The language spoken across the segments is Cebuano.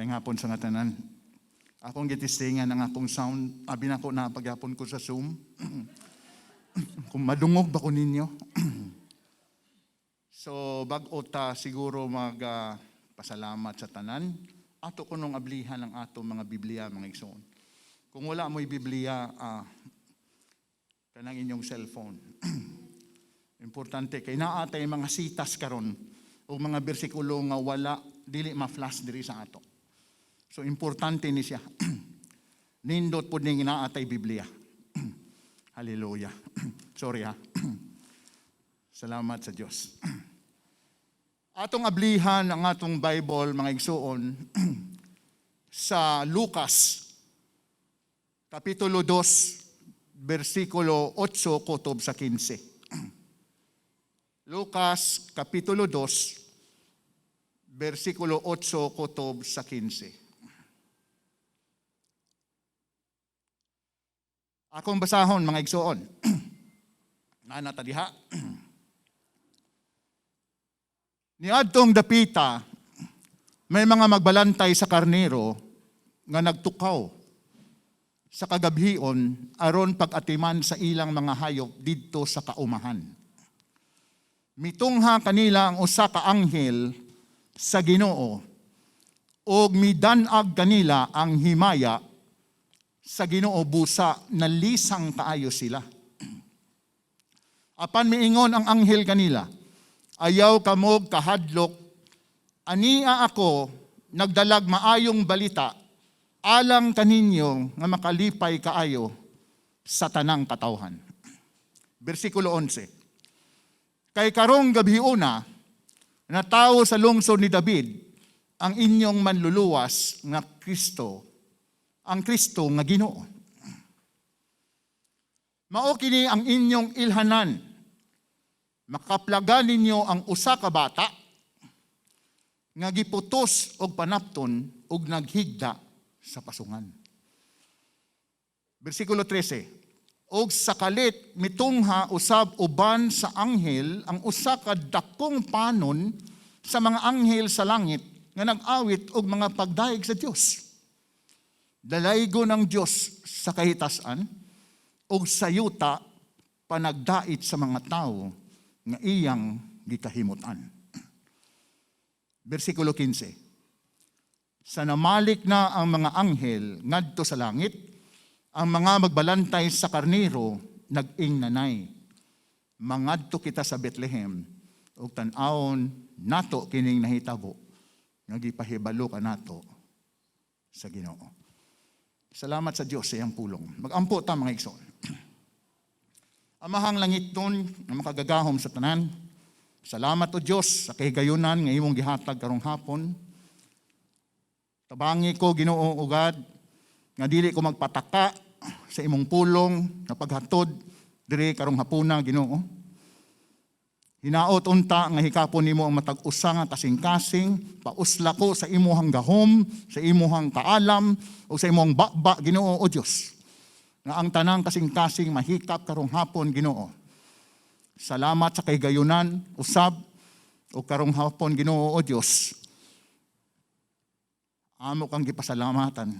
Maayong hapon sa nga tanan. Akong gitestingan ang akong sound. Abi nako na pagyapon ko sa Zoom, kung madungog ba ko ninyo. So, bag-o ta siguro mag pasalamat sa tanan. Ato kunong ablihan ang ato mga Biblia, mga igsoon. Kung wala mo'y Biblia, kanang inyong cellphone. Importante kay naa tay mga sitas karon o mga bersikulo nga wala, dili ma-flash diri sa ato. So importante ni siya. Nindot pud ning naa tay Biblia. Hallelujah. Sorry ha. Salamat sa Dios. Atong ablihan ang atong Bible, mga igsuon, sa Lucas Kapitulo 2, versikulo 8 kutob sa 15. Lucas Kapitulo 2, versikulo 8 kutob sa 15. Akong basahon, mga igsuon. Nana ta diha. Niadtong dapita, may mga magbalantay sa karnero nga nagtukaw sa kagabhion aron pag-atiman sa ilang mga hayop didto sa kaumahan. Mitungha kanila ang usa ka anghel sa Ginoo ug midan-ag kanila ang himaya sa Ginoo busa nalisang kaayo sila. Apan miingon ang anghel kanila, "Ayaw kamog kahadlok, ania ako nagdalag maayong balita alang kaninyo nga makalipay kaayo sa tanang katawhan." Bersikulo 11. "Kay karong gabhiona, natawo sa lungsod ni David ang inyong manluluwas nga Kristo, ang Kristo nga Ginoo. Mao kini ang inyong ilhanan. Makaplagan ninyo ang usa ka bata nga giputos og panapton ug naghigda sa pasungan." Bersikulo 13. "Og sa kalit mitungha usab uban sa anghel ang usa ka dakong panon sa mga anghel sa langit nga nag-awit og mga pagdayeg sa Dios. Dalaygon ang Dios sa kahitasan ug sa yuta panagdait sa mga tawo nga iyang gikahimutan." Bersikulo 15. "Sa namalik na ang mga anghel ngadto sa langit, ang mga magbalantay sa karnero nag-ingnanay, 'Mangadto kita sa Bethlehem ug tan-awon nato kining nahitabo nga gipahibalo kanato sa Ginoo.'" Salamat sa Dios sa iyang pulong. Mag-ampo ta, mga igsoon. Amahang langitnon nga makagagahom sa tanan. Salamat, o Dios, sa kahigayunan nga imong gihatag karong hapon. Tabangi ko, Ginoo o God, nga dili ko magpataka sa imong pulong nga paghatod diri karong hapuna, Ginoo. Hinaot unta nga hikapon nimo ang matag usa nga kasing-kasing, pausla ko sa imuhang gahom, sa imuhang kaalam, o sa imong baba, Ginoo o Dios. Nga ang tanang kasing-kasing mahikap karong hapon, Ginoo. Salamat sa kahigayunan, usab, o karong hapon, Ginoo o Dios. Amo kang gipasalamatan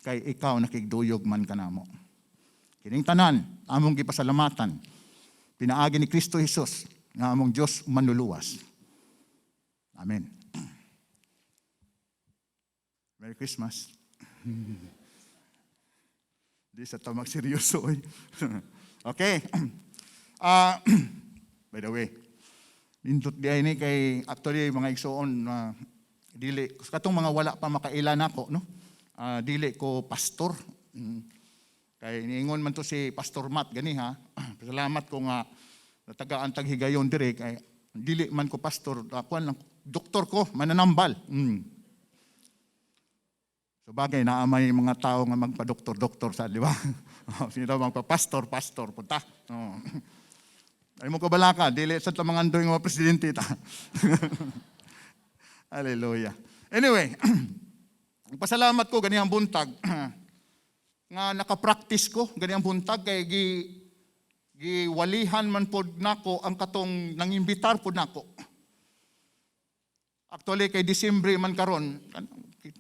kay ikaw nakigduyog man kanamo. Kining tanan, among gipasalamatan, pinaagi ni Kristo Jesus, nga among Diyos manluluwas. Amen. Merry Christmas. Di sa ta magseryoso. Oy. Okay. By the way, nindot di ni kay actually, mga igsoon, na dili katong mga wala pa makaila nako, no, dili ko pastor. Kay niingon man to si Pastor Matt gani ha. Salamat ko nga natagaan tag higayon dire kay dili man ko pastor, kuan lang, doktor ko, mananambal. So bagay naa may mga tao nga magpa-doktor-doktor sa, di ba? Sino daw magpa-pastor, pastor punta. Oh. Ay mo kabalaka, dili sa ta mga andoy nga mga presidente ta. Hallelujah. Anyway, pasalamat ko ganiyang buntag nga naka-practice ko ganiyang buntag kay giwalihan man pod nako ang katong nangimbitar pod nako. Actually, kay Disyembre man karon,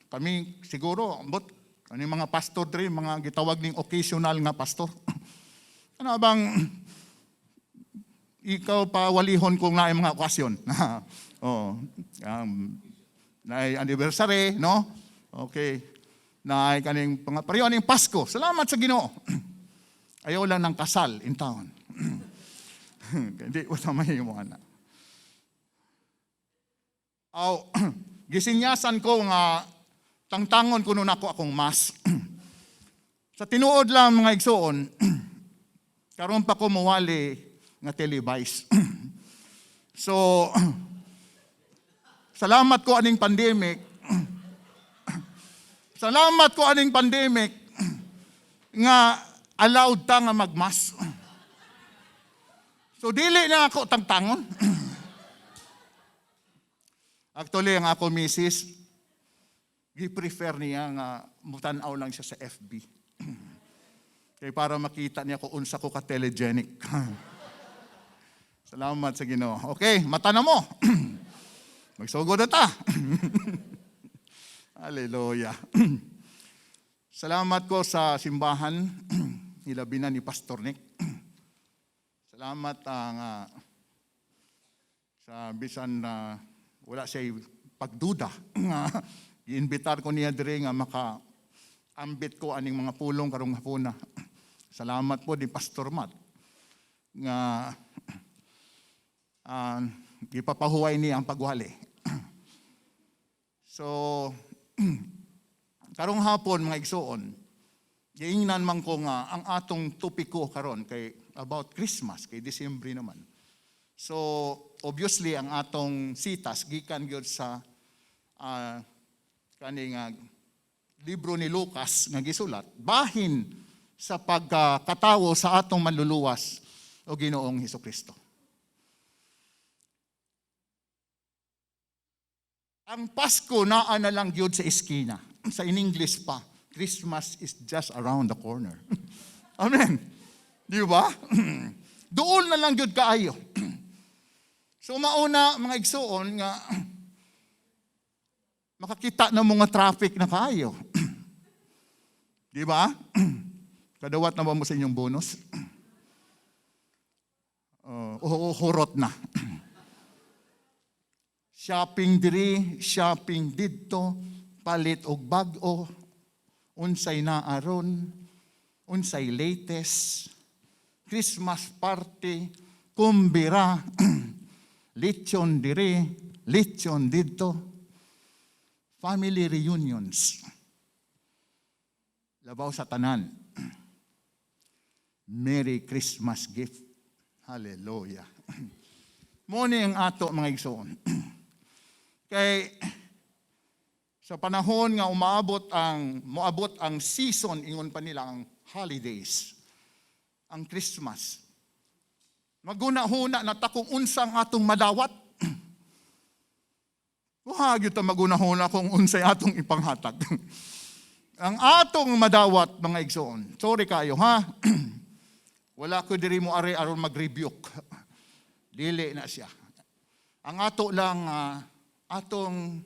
Kami siguro, but ano yung mga pastor diri, mga gitawag ning occasional nga pastor. Ano bang ikaw pa walihon kung naay mga okasyon? Oh, naay anniversary, no? Okay. Naay kaning mga pareho aning Pasko. Salamat sa Ginoo. Ayaw lang ng kasal in town. Hindi ko na mahimo ana. Aw, gisinyasan ko nga tangtangon kuno nako akong mask. Sa tinuod lang, mga igsuon, karon pa ko muwali nga televise. So, salamat ko aning pandemic. Salamat ko aning pandemic nga allowed ta nga magmask. So dili na ako tangtangon. Actually, ang ako misis, gi-prefer niya nga mutan-aw lang siya sa FB. Kay para makita niya kung unsa ko ka-telegenic. Salamat sa Ginoo. Okay, mata na mo. Magsugod na ta. Hallelujah. Salamat ko sa simbahan, hilabi na ni Pastor Nick. Salamat ang sa bisan na wala siya pagduda nga giimbitar ko niya diri nga maka ambit ko aning mga pulong karong hapuna. Salamat po ni Pastor Matt nga gipapahuway niya ang pagwali. So, karong hapon, mga igsuon, giingnan man ko nga ang atong topiko karon kay about Christmas, kay Disyembre naman. So, obviously ang atong sitas gikan gyud sa kaning libro ni Lucas nga gisulat bahin sa pagkatawo sa atong Manluluwas o Ginoong Hesukristo. Ang Pasko naa na lang gyud sa eskina. Sa in English pa, Christmas is just around the corner. Amen. Di ba? Doon na lang gyud kaayo. So mauna, mga igsuon, nga makakita na mga traffic na kaayo. Di ba? Kadawat na ba mo sa inyong bonus? Oo, hurot na. Shopping diri, shopping didto, palit og bag-o, unsay naaron, unsay latest, Christmas party, kumbira, lechon diri, lechon didto, family reunions. Labaw sa tanan. Merry Christmas gift. Hallelujah. Mo ni ang ato, mga igsoon. Kay sa panahon nga umaabot ang moabot ang season, ingon pa nila, ang holidays, ang Christmas. Maguna-huna na ta kung unsa ang atong madawat. Wa gyud ta magunahuna kung unsay atong ipanghatag. Ang atong madawat, mga igsoon. Sorry kayo ha. Wala ko diri mo ari aron mag-rebuke. Dili na siya. Ang ato lang atong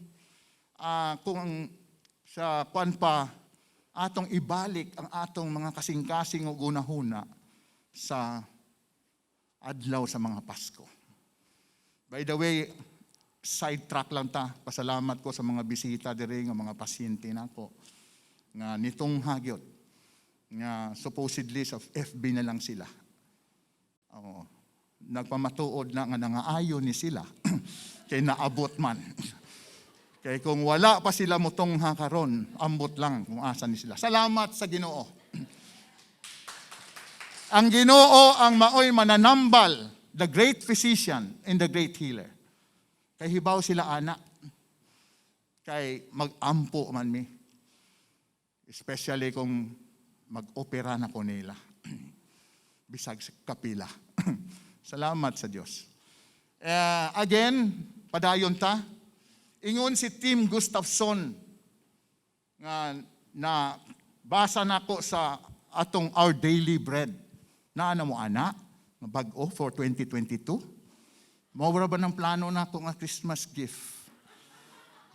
kung sa kwan pa atong ibalik ang atong mga kasing-kasing ug hunahuna sa adlaw sa mga Pasko. By the way, sidetrack lang ta. Pasalamat ko sa mga bisita diri nga mga pasyente nako nga nitong hagyot nga supposedly sa FB na lang sila. Oo. Nagpamatuod na nga nangaayo ni sila kay naabot man. Kay kung wala pa sila motungha karon, ambot lang kung asa ni sila. Salamat sa Ginoo. Ang Ginoo ang maoy mananambal, the great physician and the great healer. Kay hibaw sila ana. Kay mag-ampo man mi. Especially kung mag-opera na ko nila. Bisag sa kapila. Salamat sa Diyos. Again, padayon ta. Ingon si Tim Gustafson nga na basa nako sa atong Our Daily Bread. Na ano mo ana? Nga bag-o for 2022. Mao ba ng plano nako nga Christmas gift?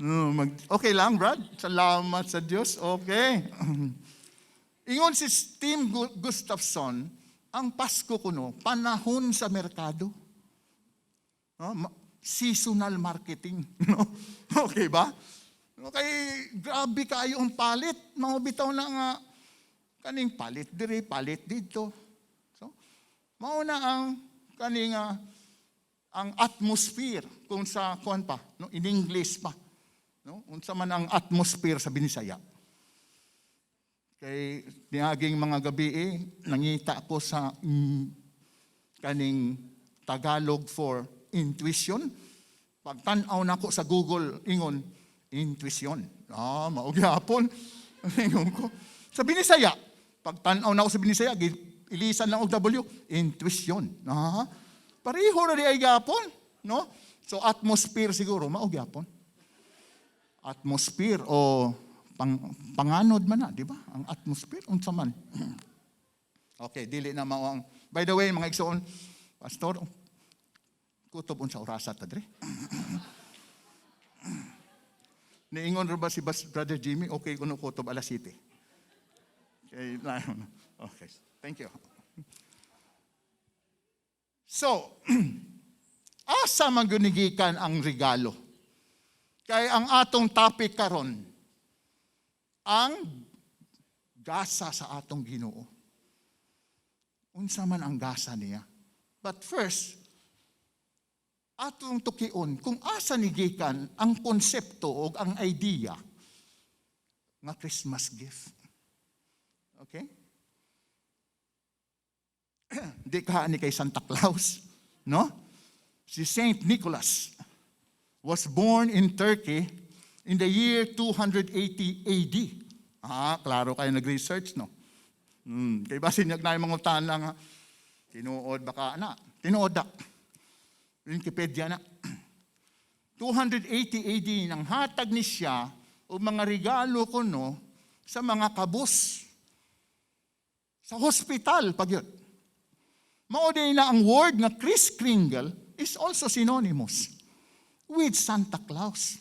No, okay lang, Brad. Salamat sa Diyos. Okay. Ingon si Tim Gustafson, ang Pasko kuno, panahon sa merkado. No? Seasonal marketing. No? Okay ba? Okay, grabe kayo ang palit. Mga bitaw na nga, kaning palit diri, palit dito. So, mao na ang kaning ang atmosphere kung sa kuan pa, no, in English pa. No? Unsa man ang atmosphere sa Binisaya. Kay niaging mga gabi eh, nangita ko sa kaning Tagalog for intuition. Pagtan-aw nako sa Google, ingon, intuition. Ah, mao gyapon. Ingon ko. Sa Binisaya, pagtan-aw nako sa Binisaya, ilisan lang og W, intuition. Ah, pareho ra diay gyapon, no? So atmosphere siguro mao gyapon. Atmosphere o panganod man na, di ba? Ang atmosphere, unsa man. Okay, dili na mao ang. By the way, mga igsoon, pastor, kutob unsa orasa ta dre? Niingon ra ba si Brother Jimmy, okay kuno kutob alas 7? Okay, okay. Thank you. So, asa man gyud gikan ang regalo? Kay ang atong topic karon, ang gasa sa atong Ginoo. Unsa man ang gasa niya? But first, atong tukion kung asa ni gikan ang konsepto o ang idea nga Christmas gift. Okay? Di ka ni kay Santa Claus, no? Si Saint Nicholas was born in Turkey in the year 280 AD. Ah, klaro kayo nag-research, no? Kay basin niyag na yung mga lang, ha? Tinuod baka na. Tinuod da. Wikipedia na. 280 AD nang hatag ni siya og mga regalo kuno sa mga kabus sa hospital pag yun. Mao din na ang word nga Kris Kringle is also synonymous with Santa Claus.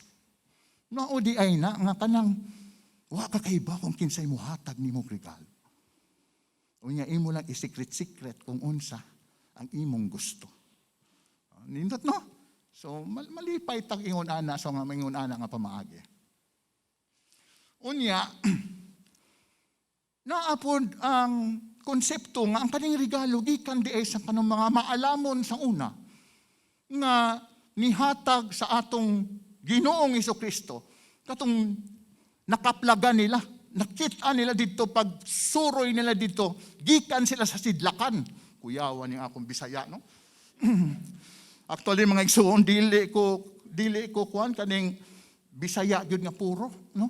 Mao di ay na nga kanang wa ka kaiba kung kinsay mohatag nimo regalo. Unya imo lang i-secret-secret kung unsa ang imong gusto. Ah, nindot, no? So malipay tag ingon ana so nga ingon ana nga pamaagi. Unya naapod ang konsepto nga ang kaning regalo gikan di ay sa kanang mga maalamon sa una nga nihatag sa atong Ginoong Kristo, katong nakaplaga nila, nakita nila dito pag suroy nila dito gikan sila sa sidlakan. Kuyawan ni akong Bisaya, no? Actually, mga igsuon, dili ko kuan kaning Bisaya gyud nga puro, no?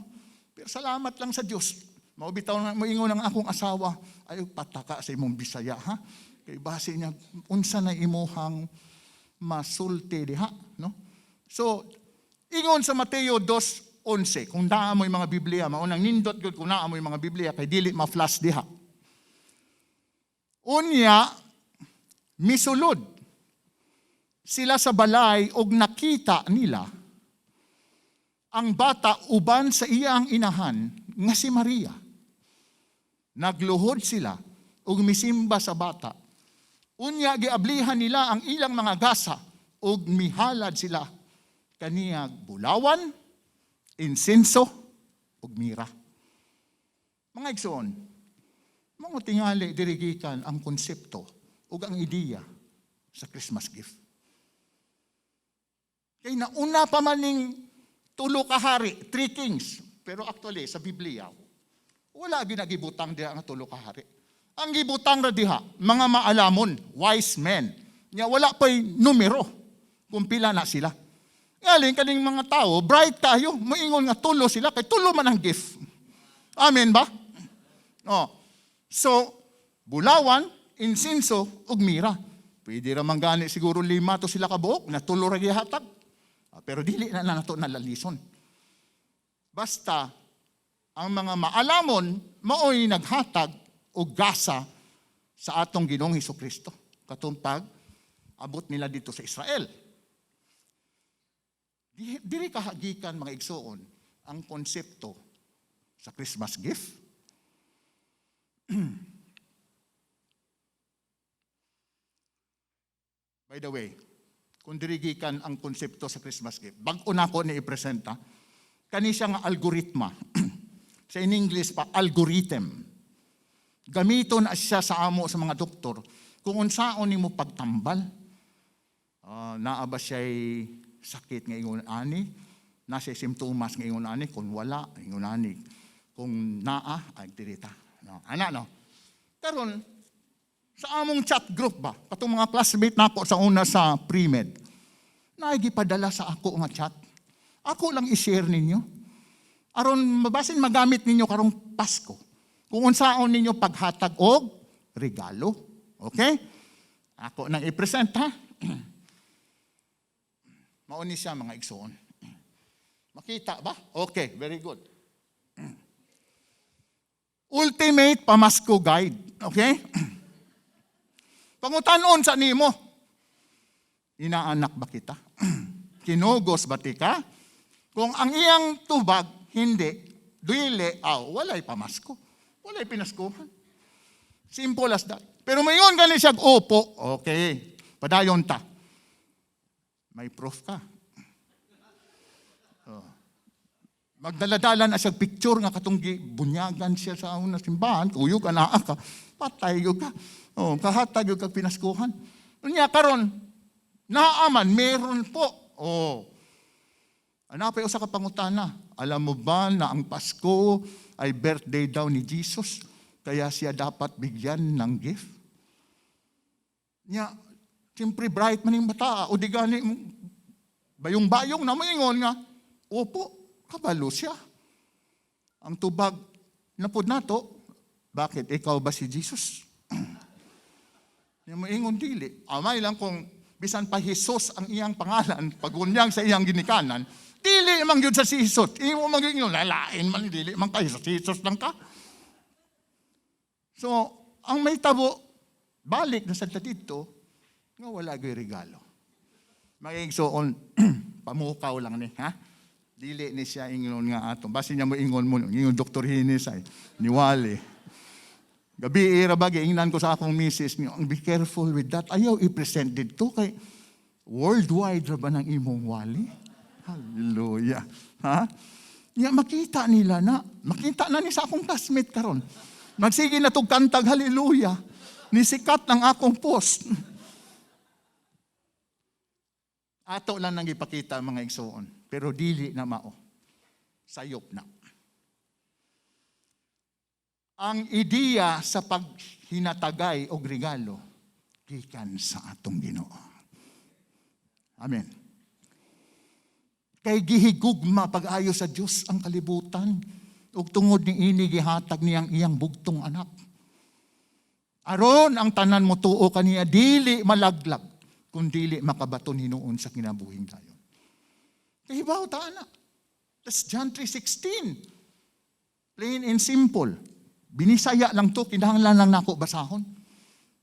Pero salamat lang sa Dios. Mao bitaw na moingon ang akong asawa, "Ay pataka sa imong Bisaya, ha, kay base niya unsa na imuhang masulti diha," no? So ingon sa Mateo 2:11, kung naa mo'y mga Biblia, mao nang nindot gyud kung naa mo'y mga Biblia kay dili ma-flash diha. Unya misulod sila sa balay og nakita nila ang bata uban sa iyang inahan nga si Maria. Nagluhod sila ug misimba sa bata. Unya giablihan nila ang ilang mga gasa ug mihalad sila kaniya bulawan, insenso ug mira. Mga igsoon, mga tingali diri gikan ang konsepto ug ang ideya sa Christmas gift. Kay nauna pa man ning tulo ka hari, three kings. Pero actually, sa Biblia, wala ginagibutang diha nga tulo ka hari. Ang gibutang ra diha, mga maalamon, wise men. Nya wala pa'y numero kung pila na sila. Ngaling kaning mga tao, bright kayo, moingon nga tulo sila, kay tulo man ang gift. Amen ba? Oh. So, bulawan, insinso, ug mira. Pwede ra man gani siguro lima to sila kabuok, na tulo ra gihatag. Ah, pero dili na na nato nalalison. Basta ang mga maalamon maoy naghatag og gasa sa atong Ginoong Hesus Kristo katong pag abot nila dito sa Israel. Diri kahagikan, mga igsuon, ang konsepto sa Christmas gift. By the way, kung diri gikan ang konsepto sa Christmas gift, bag-o na ko ni ipresenta, kani siya nga algoritma. Sa in English pa, algorithm. Gamiton na siya sa amo sa mga doktor kung unsaon nimo pagtambal. Naa ba siya'y sakit nga ingon ani? Na siya simptomas nga ingon ani? Kung wala, ingon ani. Kung naa, ay dirita. No, ana no. Karon sa among chat group ba, katong mga classmate nako sa una sa pre-med, naay gipadala sa ako nga chat. Ako lang i-share ninyo. Aron mabasin magamit ninyo karong Pasko. Kung unsaon ninyo paghatag og regalo. Okay? Ako nang i-present ha. Mao ni siya, mga igsoon. Makita ba? Okay, very good. Ultimate Pamasko Guide. Okay? Pangutanon sa nimo. Inaanak ba kita? Kinugos ba ti ka? Kung ang iyang tubag, hindi, dili, aw, walay pamasko. Walay pinaskuhan. Simple as that. Pero mayon gani siya, opo, okay, padayon ta. May proof ka. Oh. Magdaladala na siya picture nga katong bunyagan siya sa una simbahan, kuyog anaa ka, patay gyud ka. Oh, kahatag gyud kag pinaskuhan. Unya karon, naaman meron po. Oh. Ana pa usa ka pangutana. Alam mo ba na ang Pasko ay birthday daw ni Jesus? Kaya siya dapat bigyan ng gift? Nya, siyempre bright man yung bata. O di gani, bayong-bayong na moingon nga, opo, kabalo siya. Ang tubag napod nato, bakit ikaw ba si Jesus? Nya moingon dili. Amay lang kung bisan pa Jesus ang iyang pangalan, pagunyang sa iyang ginikanan, dili man gyud sa si Jesus. Imo man gyud ingon, lalain man dili man ka Jesus, Jesus lang ka. So, ang may tabo, balik na sa dito, nga wala gyud regalo. Mga igsoon, pamukaw lang ni, ha? Dili ni siya ingon nga ato. Basin niya mo ingon mo, ingon Dr. Hines ay, niwali. Gabi ra ba giingnan ko sa akong misis niyo, be careful with that. Ayaw i-present didto kay worldwide ra ba ng imong wali? Hallelujah. Ha? Nya makita nila na, makita na ni sa akong classmate karon. Magsige na tog kantag hallelujah. Ni sikat ng akong post. Ato lang nang ipakita, mga igsoon, pero dili na mao. Sayop na. Ang ideya sa paghinatagay og regalo gikan sa atong Ginoo. Amen. Kay gihigugma pag-ayo sa Dios ang kalibutan ug tungod ni ini gihatag niyang iyang bugtong anak. Aron ang tanan mo tuo kaniya dili malaglag kun dili makabaton hinuon sa kinabuhing dayon. Kahibaw ta ana. That's John 3:16. Plain and simple. Binisaya lang to, kinahanglan lang nako basahon.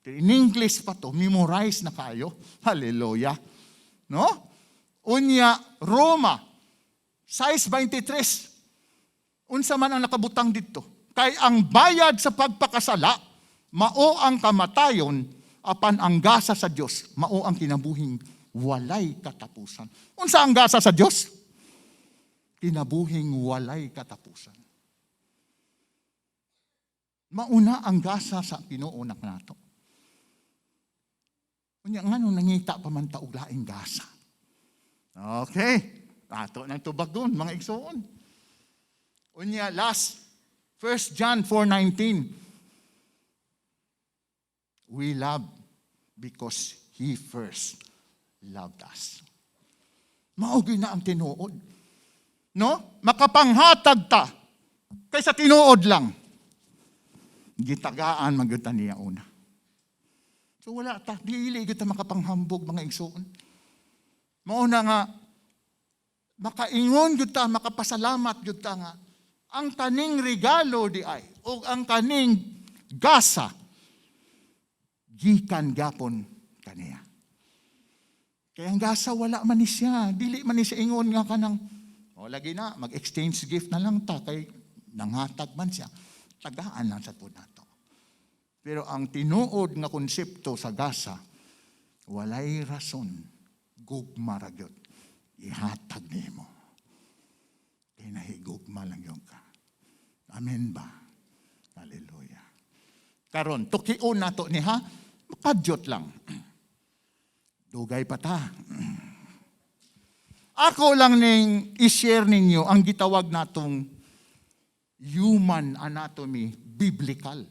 In English pa to, memorize na kayo. Hallelujah. No? Unya, Roma 6:23. Unsa man ang nakabutang didto? Kay ang bayad sa pagpakasala, mao ang kamatayon, apan ang gasa sa Dios, mao ang kinabuhing walay katapusan. Unsa ang gasa sa Dios? Kinabuhing walay katapusan. Mauna ang gasa sa Ginoo nato. Unya ngano nangita pa man ta og laing gasa? Okay. Ato nang tubagon, mga igsoon. Unya last, 1 John 4:19. We love because He first loved us. Mao gyud na ang tinuod. No? Makapanghatag ta kaysa tinuod lang. Gitagaan man gyud ta niya una. So wala ta, dili gyud ta makapanghambog, mga igsoon. Mao na nga makaingon gyud ta, makapasalamat gyud ta nga ang kaning regalo di ay o ang kaning gasa gikan gapon kaniya. Kaya ang gasa, wala man ni siya. Dili man ni siya ingon nga kanang, o lagi na, mag-exchange gift na lang ta, kay nanghatag man siya. Tagaan lang sa po nato. Pero ang tinuod nga konsepto sa gasa, walay rason, gugma ra gyud. Ihatag nimo. Kay nahigugma lang gyud ka. Amen ba? Hallelujah. Karon, tukion nato ni ha, makadyot lang. Dugay pa ta. Ako lang ning i-share ninyo ang gitawag natong human anatomy biblical.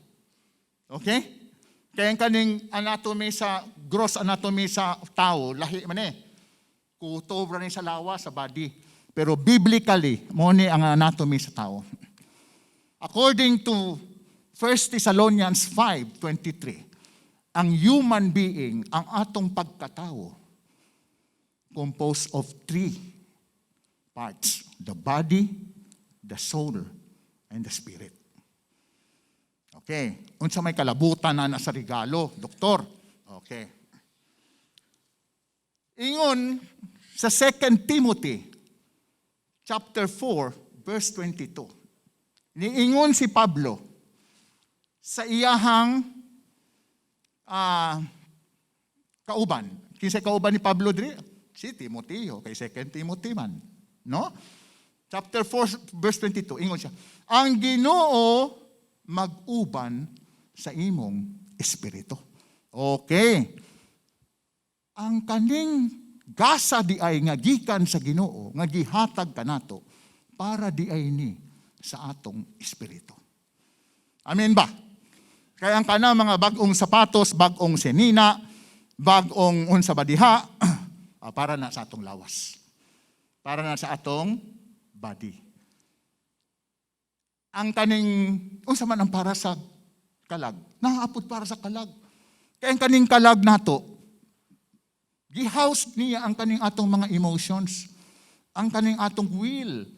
Okay? Kaya ang kaning anatomy sa gross anatomy sa tao, lahi man eh. Kutob ra ni sa lawa, sa body. Pero biblically, mao ni ang anatomy sa tao. According to 1 Thessalonians 5:23, ang human being, ang atong pagkatao, composed of three parts: the body, the soul, and the spirit. Okay. Unsa may kalabutan na sa regalo, doktor? Okay. Ingon sa 2 Timothy chapter 4 verse 22. Niingon si Pablo sa iyahang kauban. Kinsa kauban ni Pablo diri? Si Timoteo, kay 2 Timothy man. No? Chapter 4 verse 22, ingon siya, "Ang Ginoo mag-uban sa imong espiritu." Okay. Ang kaning gasa di ay nga gikan sa Ginoo, nga gihatag kanato para di ay ni sa atong espiritu. Amen ba? Kaya ang kana mga bag-ong sapatos, bag-ong senina, bag-ong unsa ba diha, para na sa atong lawas. Para na sa atong body. Ang kaning unsa man ang para sa kalag? Naapod para sa kalag. Kaya ang kaning kalag nato, gi-house niya ang kaning atong mga emotions, ang kaning atong will,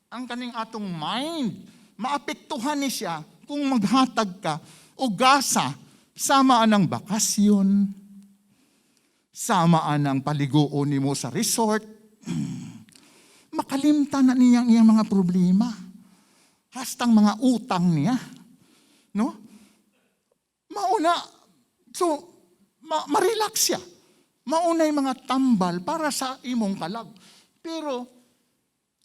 ang kaning atong mind. Maapektuhan ni siya kung maghatag ka o gasa sama anang bakasyon, sama anang paliguon nimo sa resort. Makalimtan na niya ang iyang mga problema. Hastang mga utang niya. No? Mauna, so, ma-relax siya. Mauna yung mga tambal para sa imong kalag. Pero,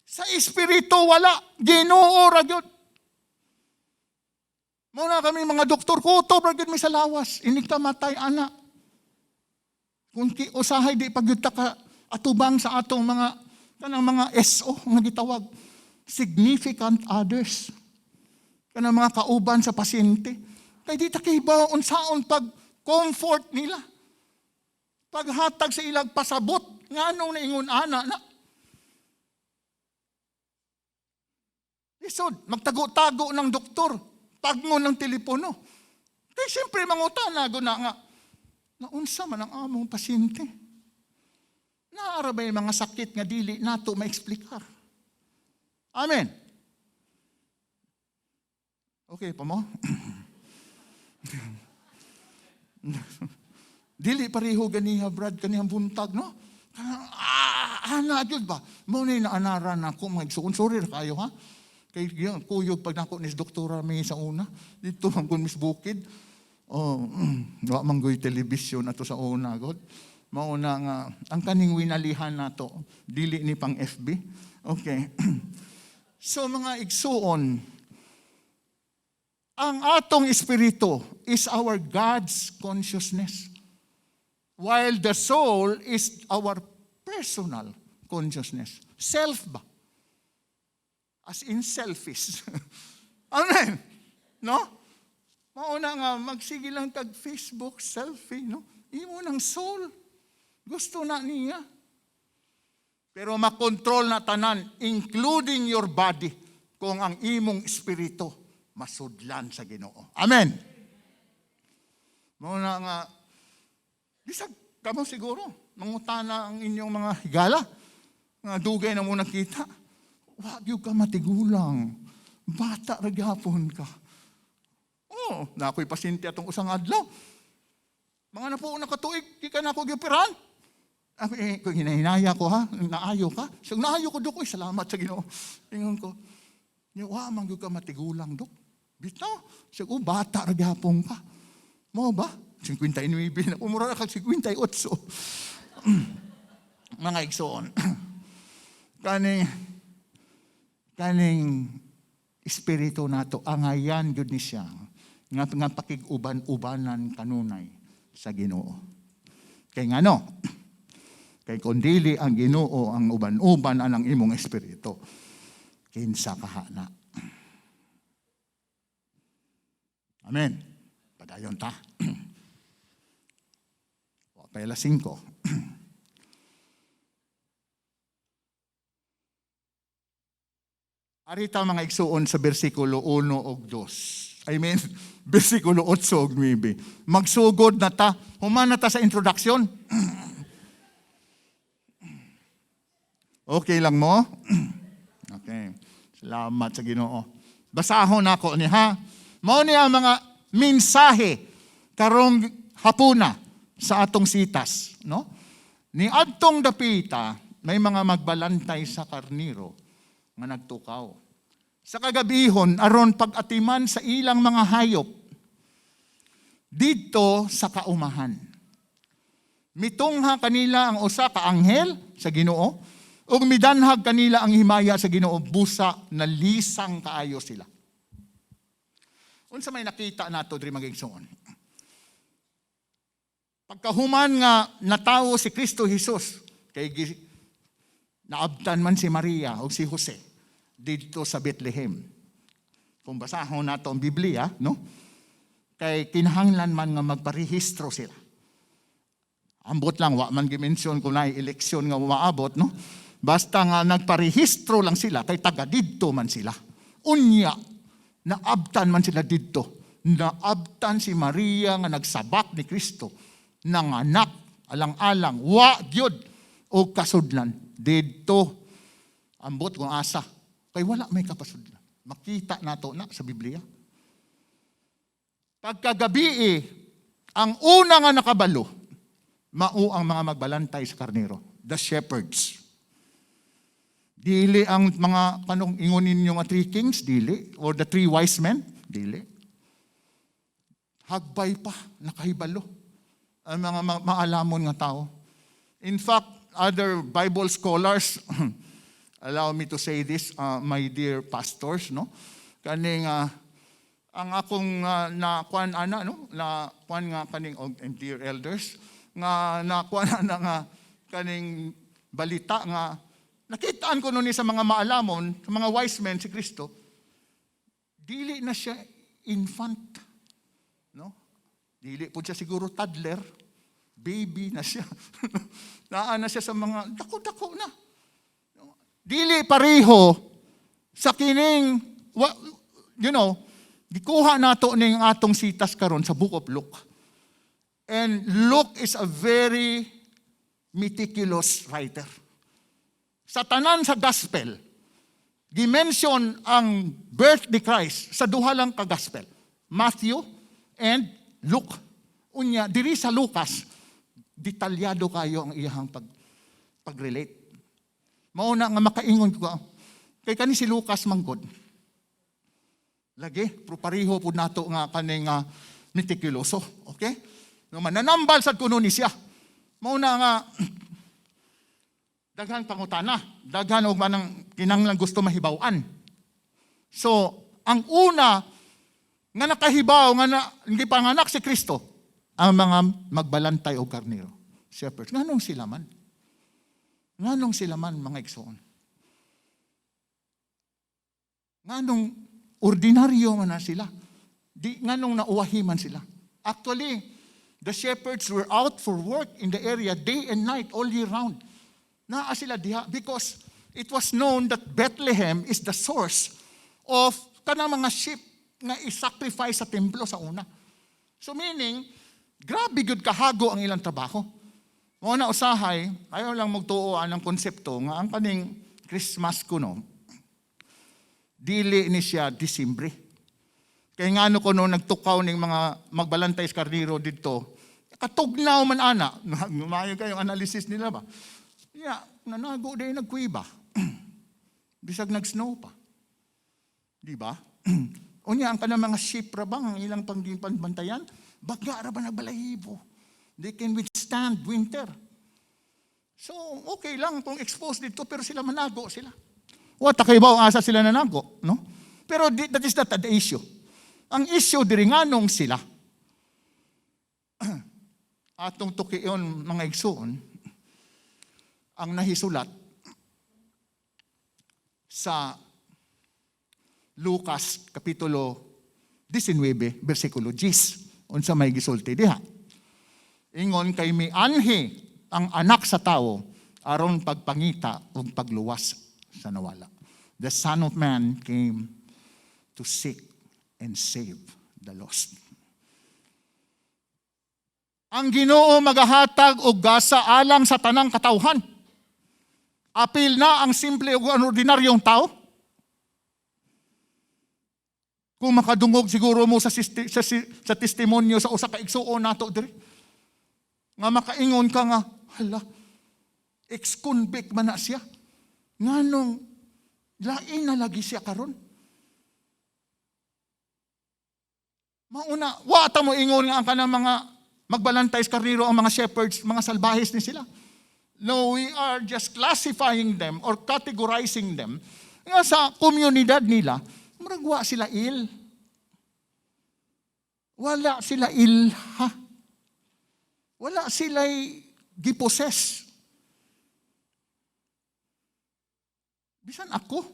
sa espiritu wala. Ginoo ra gyud. Muna kami mga doktor, kutob ra gyud mi sa lawas. Inig ka matay, ana. Kung usahay di pag ta ka atubang sa atong mga kanang mga SO nga gitawag, significant others. Kanang mga kauban sa pasyente. Kay di ta kibaw unsaon pag comfort nila. Paghatag sa ilang pasabot nganong naingon ana na. Lisod, magtago-tago ng doktor, tagnon ng telepono. Kay siyempre mangutana na nga, naunsa man ang among pasyente? Naara ba yung mga sakit nga dili nato maeksplikar? Amen. Okay pa mo? Dili pareho ganiha, Brad, kanihang buntag, no? Ana, gyud ba? Mao na naanara na ako, mga igsuon. Sorry ra kayo, ha? Kay yan, kuyog pag nako ni Doktora May sa una. Dito man kun Miss Bukid. Oh, wa man goy television ato sa una, god. Mauna nga ang kaning winalihan nato dili ni pang FB. Okay. So mga igsuon, ang atong espiritu is our God's consciousness, while the soul is our personal consciousness. Self ba? As in selfish. Amen. No? Mauna nga, magsige lang kag Facebook selfie, no? Imo ng soul. Gusto na niya. Pero makontrol na tanan, including your body, kung ang imong espiritu masudlan sa Ginoo. Amen. Mauna nga, bisag kamo siguro, mangutana ang inyong mga higala, nga dugay na mo nakita. Wag gyud ka matigulang. Bata ra gyapon ka. Oh, na ako'y pasyente atong usang adlaw. Mga napuo na katuig, di ka na ako gipirahan. Ako, eh, kung hinahinaya ko ha, naayo ka. So, naayo ko, Dok, uy, salamat sa Ginoo. Ingon ko, "Nya, wa man gyud ka matigulang, Dok. Bitaw." Siya, "Oh, bata ra gyapon ka." Mao ba? 59 na. Umura na kag 58. Mga igsoon. Kaning espiritu nato angayan gyud ni siya nga pakig-uban-ubanan kanunay sa Ginoo. Kay ngano? Kay kung dili ang Ginoo ang uban-uban anang imong espiritu, kinsa kaha na? Amen. Padayon ta. Wa pa alas 5. Arita, mga igsuon, sa bersikulo 1 ug 2. I mean, bersikulo 8 ug 9. Magsugod na ta. Human na ta sa introduction. Okay lang mo? Okay. Salamat sa Ginoo. Basahon nako ni ha. Mao ni ang mga mensahe karong hapuna sa atong sitas, no? Ni adtong dapita may mga magbalantay sa karniro nga nagtukaw sa kagabihon aron pag-atiman sa ilang mga hayop didto sa kaumahan. Mitungha kanila ang usa ka anghel sa Ginoo ug midanhag kanila ang himaya sa Ginoo, busa nalisang kaayo sila. Unsa may nakita nato diri, mga igsoon? Pagkahuman nga natawo si Kristo Jesus, kay naabtan man si Maria o si Jose didto sa Bethlehem. Kung basahon nato ang Biblia, no? Kay kinahanglan man nga magparehistro sila. Ambot lang, wa man gi-mention kung naay eleksyon nga umaabot, no? Basta nga nagparehistro lang sila, kay taga didto man sila. Unya, naabtan man sila didto. Naabtan si Maria nga nagsabak ni Kristo, nanganak, alang-alang, wa gyud og kasudlan didto. Ambot kung asa. Kay wala may kapasudlan. Makita nato na sa Biblia. Pagkagabi, ang una nga nakabalo, mao ang mga magbalantay sa karnero, the shepherds. Dili ang mga kanong ingon ninyo nga three kings, dili, or the three wise men, dili. Hagbay pa, nakahibalo ang mga maalamon nga tao. In fact, other Bible scholars, allow me to say this, my dear pastors, no? Kaning ang akong na kuan ana, no, na kuan nga kaning og and dear elders nga na kuan ana nga kaning balita nga nakitaan ko ni sa mga maalamon, sa mga wise men, si Kristo dili na siya infant, no? Dili po siya siguro toddler, baby na siya. Naa na siya sa mga dako-dako na. Dili pareho sa kining gikuha nato ning atong sitas karon sa Book of Luke. And Luke is a very meticulous writer. Sa tanan sa gospel, gi-mention ang birth ni Christ sa duha lang ka gospel, Matthew and Luke. Unya, diri sa Lucas, detalyado kayo ang iyahang pag-relate. Mao na nga makaingon ko, kay kani si Lucas manggod. Lagi, pero pareho po nato nga kaning meticuloso. Okay? No, mananambal sad kuno ni siya. Mao na nga daghan pangutana, daghan og manang kinahanglan gusto mahibaw-an. So, ang una nga nakahibaw nga na, hindi panganak si Kristo, ang mga magbalantay og karnero, shepherds. Nganong sila man? Nganong sila man, mga igsoon? Nganong ordinaryo man na sila? Di, nganong nauwahi man sila? Actually, the shepherds were out for work in the area day and night, all year round. Naa sila diha because it was known that Bethlehem is the source of kanang mga sheep nga i-sacrifice sa templo sa una. So meaning, grabe gud kahago ang ilang trabaho. Mao na usahay, ayaw lang magtuo ang konsepto nga ang kaning Christmas kuno, dili ni siya Disembre. Kay ngano kuno nagtukaw ning mga magbalantay sa karniro didto, Katugnaw man ana. Maayo kayong analysis nila ba? Yeah, nanago din nagkuiba. Bisag nag-snow pa. Di ba? Unya ang kanang mga sheep ra bang ang ilang pangbantayan? Baga ra ba nagbalahibo? They can withstand winter. So, okay lang kung exposed dito, pero sila manago sila. Wa ta kay asa sila nanago, no? Pero that is not the issue. Ang issue diri, nganong sila? Atong tukion, mga igsoon, ang nahisulat sa Lucas Kapitulo 19, versikulo 10. Unsa may gisulti diha? Ingon, "Kay mianhi ang Anak sa Tao aron pagpangita ug pagluwas sa nawala." The Son of Man came to seek and save the lost. Ang Ginoo magahatag og gasa alang sa tanang katawhan. Apil na ang simple ug ordinaryong tao. Kung makadungog siguro mo sa testimonyo sa usa ka igsuon nato diri, nga makaingon ka nga, "Hala, ex-convict man na siya. Nganong lain na lagi siya karon?" Mauna, wa ta mo ingon nga ang kanang mga magbalantay sa karnero, ang mga shepherds, mga salbahes ni sila. No, we are just classifying them or categorizing them nga sa komunidad nila, murag wa sila il. Wala sila ilha. Wala sila giposes. Bisan ako,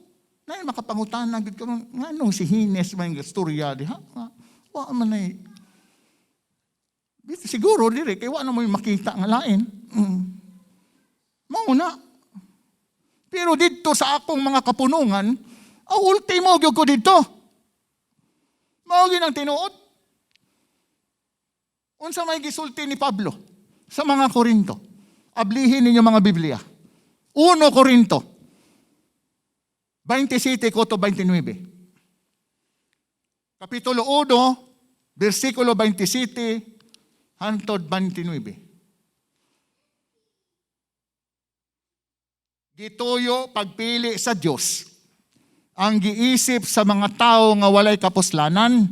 na makapangutana gid ko nganong si Hines man istorya diha. Wa man ay siguro diri kay wa na mo'y makita nga lain. Mauna. Pero didto sa akong mga kapunungan, ang ultimo gyud ko didto. Mao gyud ang tinuod. Unsa may gisulti ni Pablo sa mga Korinto? Ablihin ninyo mga Biblia. 1 Korinto 27 ko to 29. Kapitulo 1, versikulo 27 hantod 29. "Gituyo pagpili sa Dios ang giisip sa mga tao nga walay kapuslanan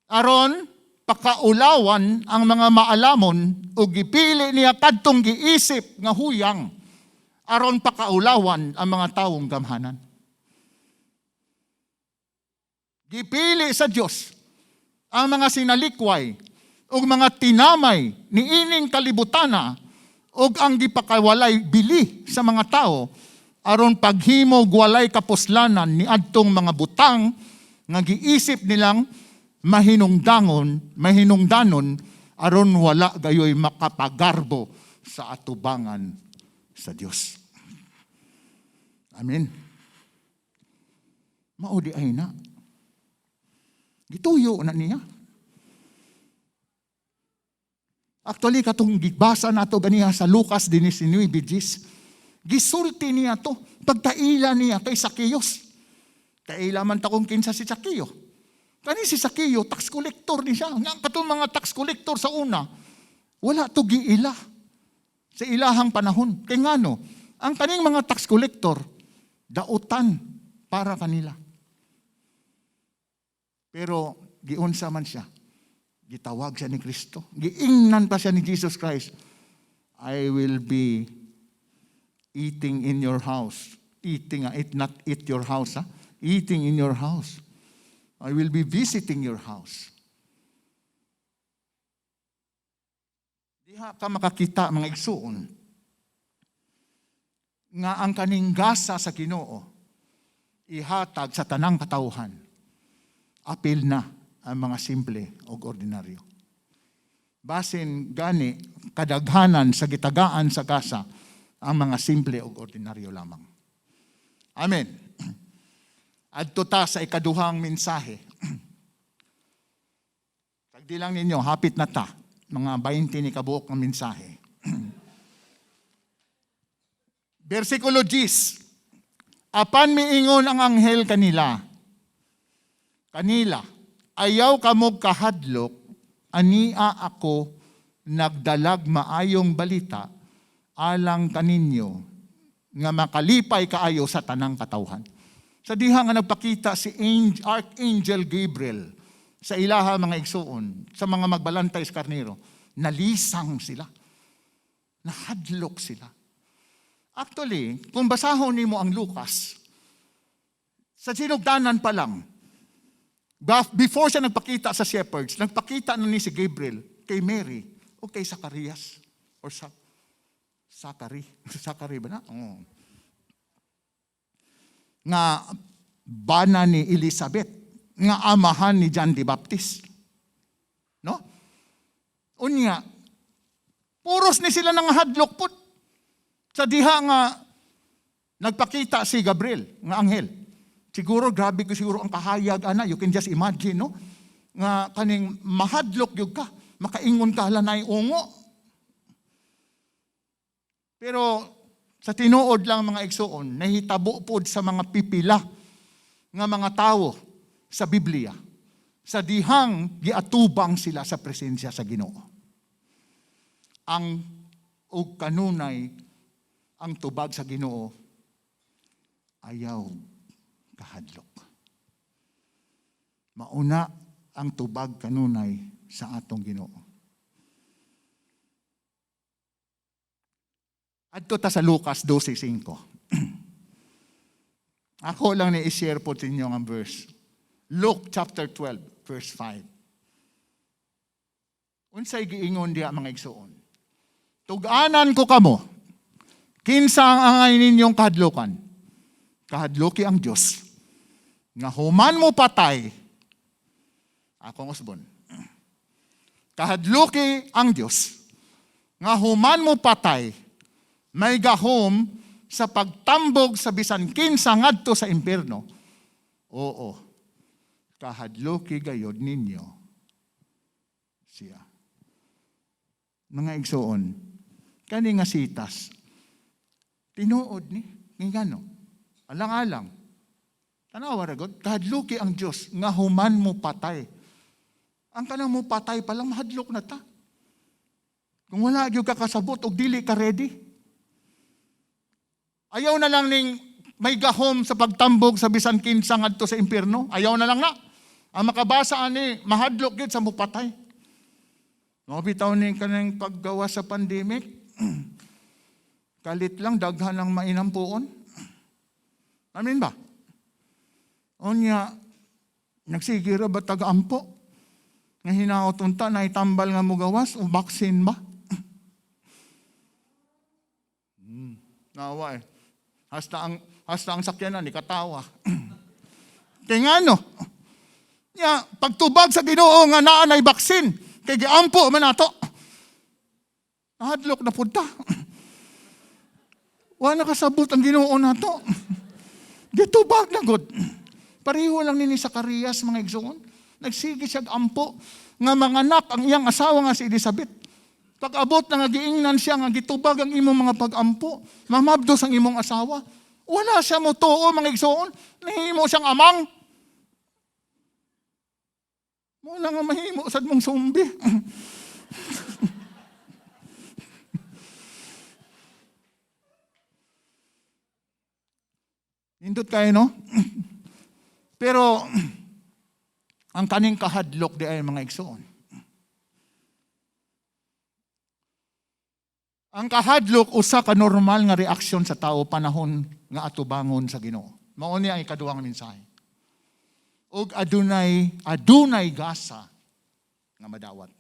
aron pakaulawan ang mga maalamon, ug gipili niya kadtong giisip nga huyang aron pakaulawan ang mga tawong gamhanan." Gipili sa Dios ang mga sinalikway ug mga tinamay niining kalibutana ug ang gipakawalay bili sa mga tao aron paghimog walay kapuslanan ni adtong mga butang nga giisip nilang mahinungdangon, mahinungdanon, aron wala gayoy makapagarbo sa atubangan sa Dios. Amen. Mao di ay na. Gituyo na niya. Actually, katong gibasa nato ganiha sa Lucas 19:10, gisulti niya to, pagkaila niya kay Zacchaeus. Kaila man ta kung kinsa si Zacchaeus. Kani si Zacchaeus, tax collector ni siya. Nga katong mga tax collector sa una, wala to giila sa ilahang panahon. Kay ngano, ang kaning mga tax collector, dautan para kanila. Pero giunsa man siya. Gitawag siya ni Kristo. Giingnan pa siya ni Jesus Christ, "I will be eating in your house." Eating, eat, not eat your house. Ha? Eating in your house. I will be visiting your house. Diha ka makakita, mga igsuon, nga ang kaning gasa sa Ginoo ihatag sa tanang katawhan. Apil na ang mga simple o ordinaryo. Basin gani kadaghanan sa gitagaan sa gasa ang mga simple o ordinaryo lamang. Amen. Adto ta sa ikaduhang mensahe. Tagdi lang ninyo, hapit na ta. Mga 20 ni kabuok ng mensahe. Versikulo 10. Apan miingon ang anghel kanila, "Ayaw kamog kahadlok, Ania ako nagdalag maayong balita alang kaninyo nga makalipay kaayo sa tanang katawhan. Sa diha nga nagpakita si Archangel Gabriel sa ilaha, mga igsuon, sa mga magbalantay sa karnero, nalisang sila. Nahadlok sila. Actually, kung basahon nimo ang Lucas, sa sinugdanan pa lang, before siya nagpakita sa shepherds, nagpakita na ni si Gabriel kay Mary o kay Zacarias or sa Zachary. Zachary ba na? Oo. Nga bana ni Elizabeth, nga amahan ni John the Baptist. No? Unya, puros ni sila nang hadlok pud. Sa diha nga nagpakita si Gabriel, nga anghel. Siguro, grabe ko siguro ang kahayag, ana, you can just imagine, no? Nga kaning mahadlok gyud ka, makaingon ka, "Hala, ungo." Pero sa tinuod lang, mga igsuon, nahitabo pod sa mga pipila nga mga tawo sa Biblia sa dihang giatubang sila sa presensya sa Ginoo. Ang og kanunay ang tubag sa Ginoo, ayaw kahadlok. Mauna ang tubag kanunay sa atong Ginoo. Adto ta sa Lucas 12:5. Ako lang ni i-share po sa inyo ang verse. Luke chapter 12, verse 5. Unsay giingon diha, mga igsuon? Tug-anan ko kamo, kinsa ang angay ninyong kahadlukan? Kahadluki ang Diyos. Nga human mo patay, akong usbon. Kahadluki ang Diyos. Nga human mo patay, may gahom sa pagtambog sa bisan kinsa ngadto sa impierno. Oo, kahadluki gayod ninyo siya. Mga igsoon, kani nga sitas, tinuod ni, ngano, alang-alang, tanawa ra gud, kahadluki ang Diyos nga human mo patay. Ang kanang mo patay pa lang, mahadlok na ta. Kung wala gyud ka kasabot og dili ka ready. Ayaw na lang ning may gahom sa pagtambog sa bisan kinsa ngadto sa impierno. Ayaw na lang na. Ang makabasa ani, mahadlok gyud sa mupatay. No, bitaw ni kanang paggawa sa pandemic. Kalit lang daghan ang mainampuon. Amin ba? Unya, nagsige ra ba taga-ampo? Nga hinaot unta na itambal nga mugawas o vaccine ba? Nawa eh. Hasta ang sakyanan ni katawa. Kay ngano? Ya, pagtubag sa Ginoo nga naa nay vaccine, kay giampo man nato. Nahadlok na pud ta. Wa nakasabot ang Ginoo nato. Gitubag na gud. Pareho lang ni Zacarias, mga igsoon. Nagsige siya ampo nga manganak ang iyang asawa nga si Elizabeth. Pag-abot na nga giingnan siya nga gitubag ang imong mga pag-ampo, mamabdos ang imong asawa. Wala siya mo tuo, mga igsoon. Nahimo siyang amang. Mo lang nga mahimo sad mong sumbi. Nindot kayo, no? Pero ang kaning kahadlok di ay, mga igsoon. Ang kahadlok usa ka normal nga reaksyon sa tao panahon nga atubangon sa Ginoo. Mao ni ang ikaduhang mensahe. Ug adunay adunay gasa nga madawat.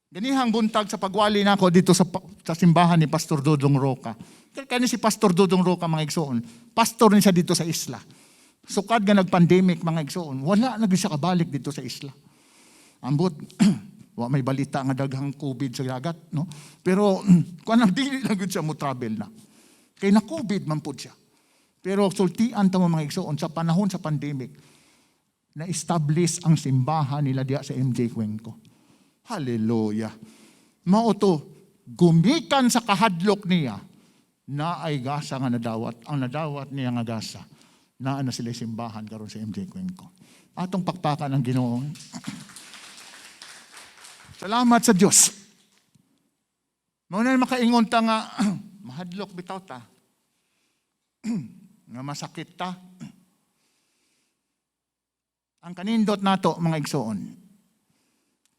Ganihang buntag sa pagwali nako dito sa simbahan ni Pastor Dodong Roca. Kani si Pastor Dodong Roca, mga igsoon, pastor ni siya dito sa isla. Sukad nga nag-pandemic, mga igsoon, wala na gyud siya kabalik dito sa isla. Ambot, wa may balita nga daghang COVID sa dagat, no? Pero kuan ang dili lang gyud siya mo travel na. Kay na COVID man pud siya. Pero sultian ta mo, mga igsoon, sa panahon sa pandemic, na-establish ang simbahan nila diya sa MJ Cuenco. Hallelujah. Mao to, gumikan sa kahadlok niya, na ay gasa nga nadawat. Ang nadawat niya nga gasa, naa na sila simbahan karon sa MJ Cuenco. Atong pakpakan ang Ginoo. Salamat sa Dios. Mao na makaingon ta nga mahadlok bitaw ta, nga masakit ta. Ang kanindot nato, mga igsoon,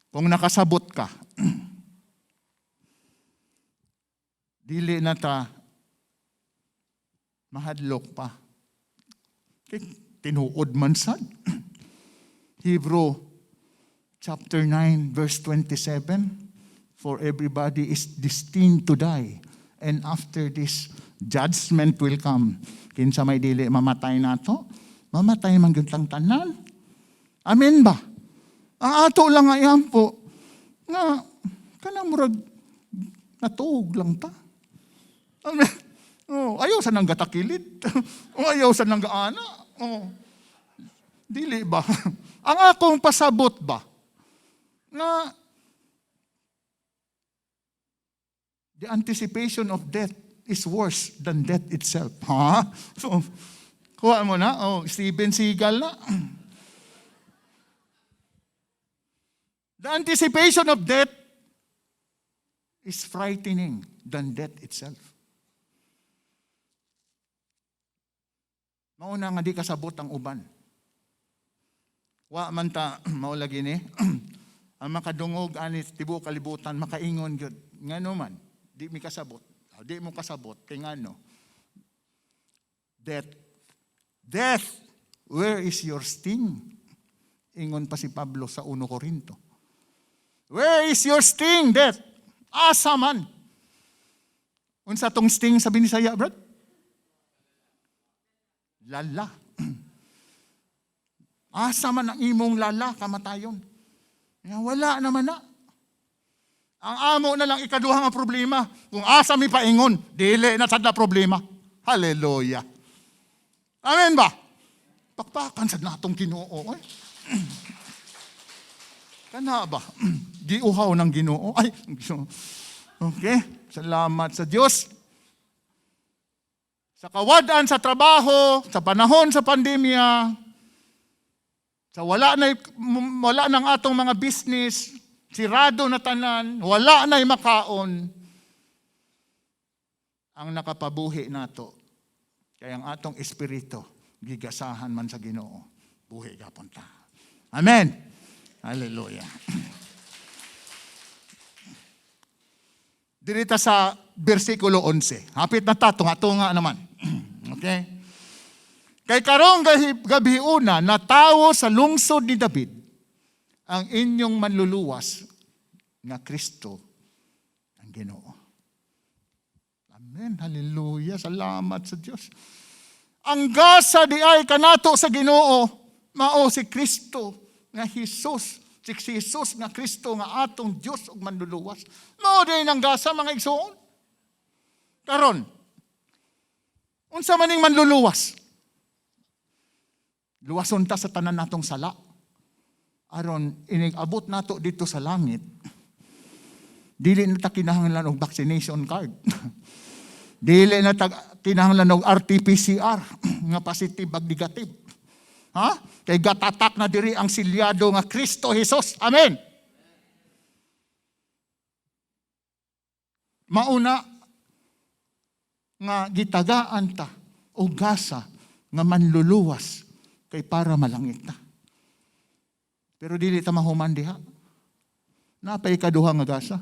kung nakasabot ka, dili na ta mahadlok pa. Kay tinuod man sad. Hebrew chapter 9 verse 27, "For everybody is destined to die, and after this judgment will come." Kinsa may dili mamatay nato? Mamatay man gyud tang tanan. Amen ba? Ang ato lang nga iampo nga kanang murag natuog lang ta. Amen. Oh, ayaw sa nang gatakilid. Oh, ayaw sa nang gaana. Oh. Dili ba? Ang akong pasabot ba nga the anticipation of death is worse than death itself. Ha? So, kuha mo na. Oh, Steven Seagal na. The anticipation of death is frightening than death itself. Mauna nga di kasabot ang uban. Wa man ta mao lagi ni ang makadungog ani tibuok kalibutan makaingon gyud ngano man di mi kasabot. Di mo kasabot kay ngano? Death. Death, where is your sting? Ingon pa si Pablo sa 1 Corinto. Where is your sting, death? Asa man? Unsa tong sting sa Binisaya, brad? Lala. Asa man ang imong lala, kamatayon? Ya, wala naman na. Ang amo na lang ikaduha nga problema. Kung asa mi paingon, dili na sad na problema. Hallelujah. Amen ba? Pakpakan sad natong Ginoo. Oy. Kana ba? Giuhaw ng Ginoo. Ay, okay. Salamat sa Dios. Sa kawad-an sa trabaho, sa panahon sa pandemya, sa wala nang atong mga business, sirado na tanan, wala na'y makaon, ang nakapabuhi nato, kay ang atong espiritu, gigasahan man sa Ginoo, buhi gapon ta. Amen. Hallelujah. Dirita sa bersikulo 11. Hapit na ta, tunga-tunga naman. Okay? Kay karong gabi una, natawo sa lungsod ni David ang inyong manluluwas nga Kristo ang Ginoo. Amen. Hallelujah. Salamat sa Dios. Ang gasa di ay kanato sa Ginoo, mao si Kristo nga Hesus, si Jesus nga Kristo nga atong Dios ug manluluwas. Mao din ang gasa, mga igsoon. Karon, unsa man ning manluluwas? Luwason ta sa tanan natong sala. Aron inig-abot nato dito sa langit, dili na ta kinahanglan og vaccination card. Dili na ta kinahanglan og RT-PCR nga positive ag negative. Ha? Kay gatatak na diri ang silyado nga Kristo Jesus. Amen. Mauna nga gitagaan ta og gasa nga manluluwas kay para malangit ta. Pero dili ta mahuman diha. Napay kaduha nga gasa.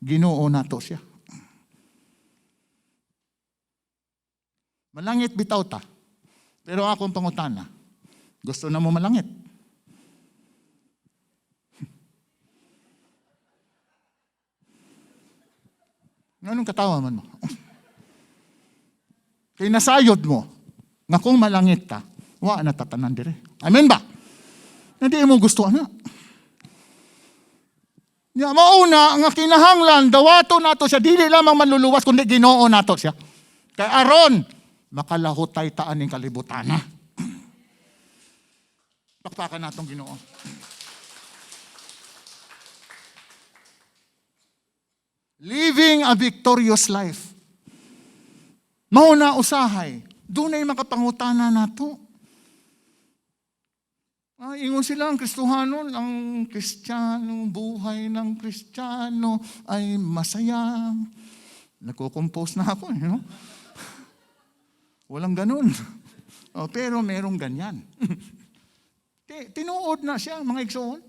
Ginoo nato siya. Malangit bitaw ta. Pero akong pangutana, gusto na mo malangit? Anong katawa man mo? Kay nasayod mo, nga kung malangit ta, wa na tatanan dire. Amen ba? Hindi mo gusto ana. Ya, mauna nga kinahanglan dawato nato siya, dili lamang manluluwas kundi Ginoo nato siya. Kay aron makalahutay ta aning kalibutan. Pakpakan natong Ginoo. Living a victorious life. Mauna usahay, dunay makapangutana nato. Ingon sila ang Kristohanon, ang Kristiyano, buhay ng Kristiyano ay masaya. Nagko-compose na ako. Walang ganun. Oh, pero merong ganyan. Tinuod na siya, mga igsoon.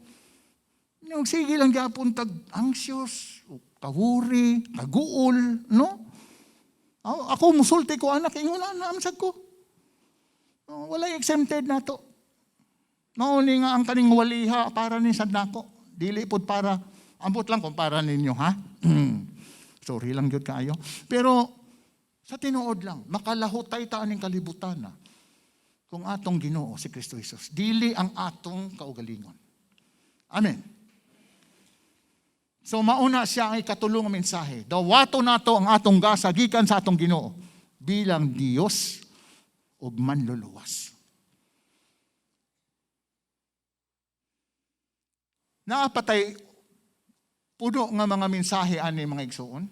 Yung sige lang gyapon tag anxious, kawuri, kaguol, no? Ako musulti ko anak, ingon na amsag ko. Oh, walay exempted na to. Mao ni nga ang kaning waliha para ni sad nako. Dili pod para, ambot lang kung para ninyo, ha? Sorry lang gyud kaayo. Pero sa tinuod lang, makalahutay ta aning kalibutan na kung atong Ginoo si Kristo Jesus. Dili ang atong kaugalingon. Amen. So mauna siya ang ikatulong mensahe. Dawato nato ang atong gasa gikan sa atong Ginoo bilang Dios ug manluluwas. Naapatay puno nga mga mensahe ani, mga igsoon.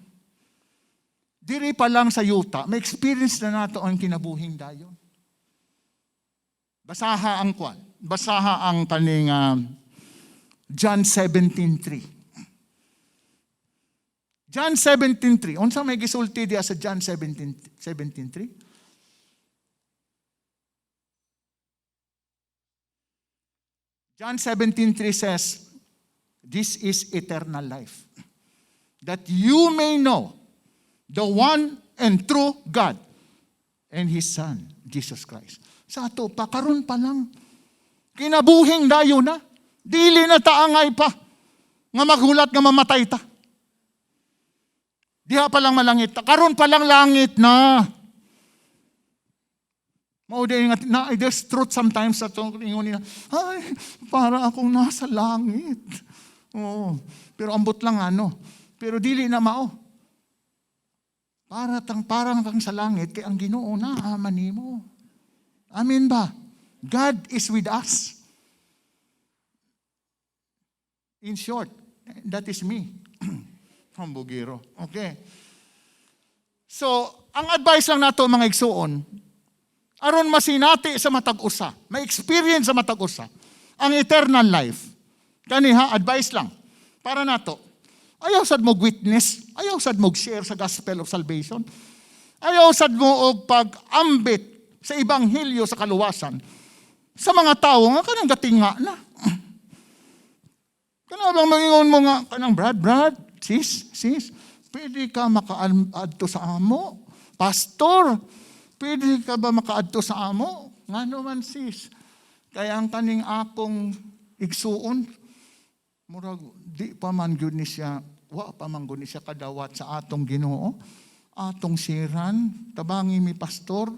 Diri pa lang sa yuta, may experience na nato ang kinabuhing dayon. Basaha ang kwan. Basaha ang kaning John 17:3. John 17:3. Unsa may gisulti diya sa John 17:3? John 17:3 says, "This is eternal life, that you may know the one and true God and His Son, Jesus Christ." Sa ato pa, karon pa lang, kinabuhing dayon na, dili na taangay pa, nga maghulat nga mamatay ta. Diha pa lang malangit ta, karon pa lang langit na. Mao di nga na, there's truth sometimes sa itong ingon nila, "Ay, para akong nasa langit." Oo, pero ambot lang ano. Pero dili na mao. Para tang parang kang sa langit kay ang Ginoo na ama nimo. Amen ba? God is with us. In short, that is me. Hambugiro. Okay. So, ang advice lang nato, mga igsuon, aron masinati sa matag usa, ma-experience sa matag usa, ang eternal life. Kaniha, advice lang. Para nato, ayaw sad mo witness, ayaw sad mo share sa gospel of salvation. Ayaw sad mo og pag-ambit sa ebanghelyo sa kaluwasan sa mga tao nga kanang gatinga na. Kana bang mangingon mo nga kanang brad, brad, sis, sis, pwede ka makaadto sa amo? Pastor, pwede ka ba makaadto sa amo? Ngano man, sis? Kaya ang kaning akong igsuon, murag di pa man gyud ni siya, wa pa man gyud ni siya kadawat sa atong Ginoo, atong siran, tabangi mi, pastor,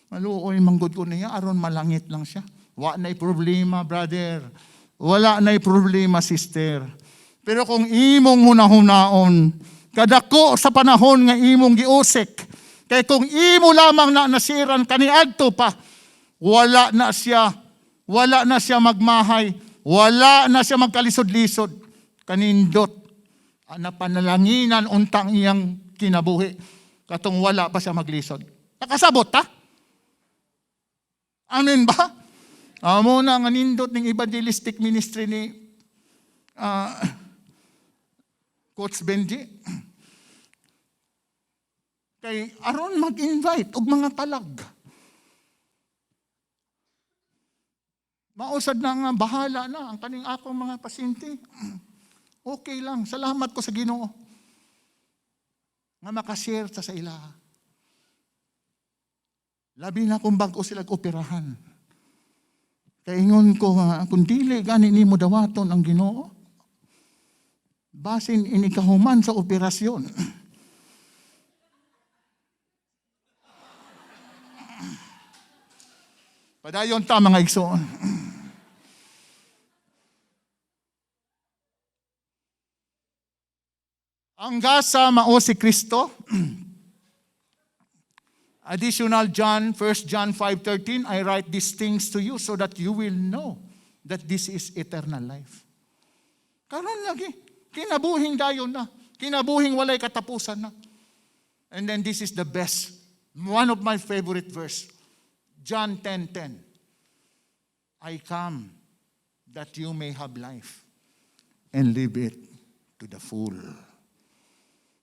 maluoy man gud ko niya aron malangit lang siya. Wa na'y problema, brother. Wala na'y problema, sister. Pero kung imong hunahunaon, kadako sa panahon nga imong giusik, kay kung imo lamang na nasiran kaniadto pa, wala na siya magmahay, wala na siya magkalisod-lisod, kanindot, napanalanginan untang iyang kinabuhi, katong wala pa siya maglisod. Nakasabot ta? Amen ba? Amo na nga nindot ning evangelistic ministry ni Coach Benji. Kay aron mag-invite og mga talag. Mausad na nga bahala na ang kaning akong mga pasyente. Okay lang, salamat ko sa Ginoo nga makashare sa ila. Labi na kung bag-o sila operahan. Kay ingon ko nga, kung dili gani nimo dawaton ang Ginoo, basin inikahuman sa operasyon. Padayon ta, mga igsoon. Ang gasa mao si Kristo. Additional John, 1 John 5:13, "I write these things to you so that you will know that this is eternal life." Karon lagi, kinabuhing dayon na, kinabuhing walay katapusan na. And then this is the best, one of my favorite verse, John 10:10. "I come that you may have life and live it to the full."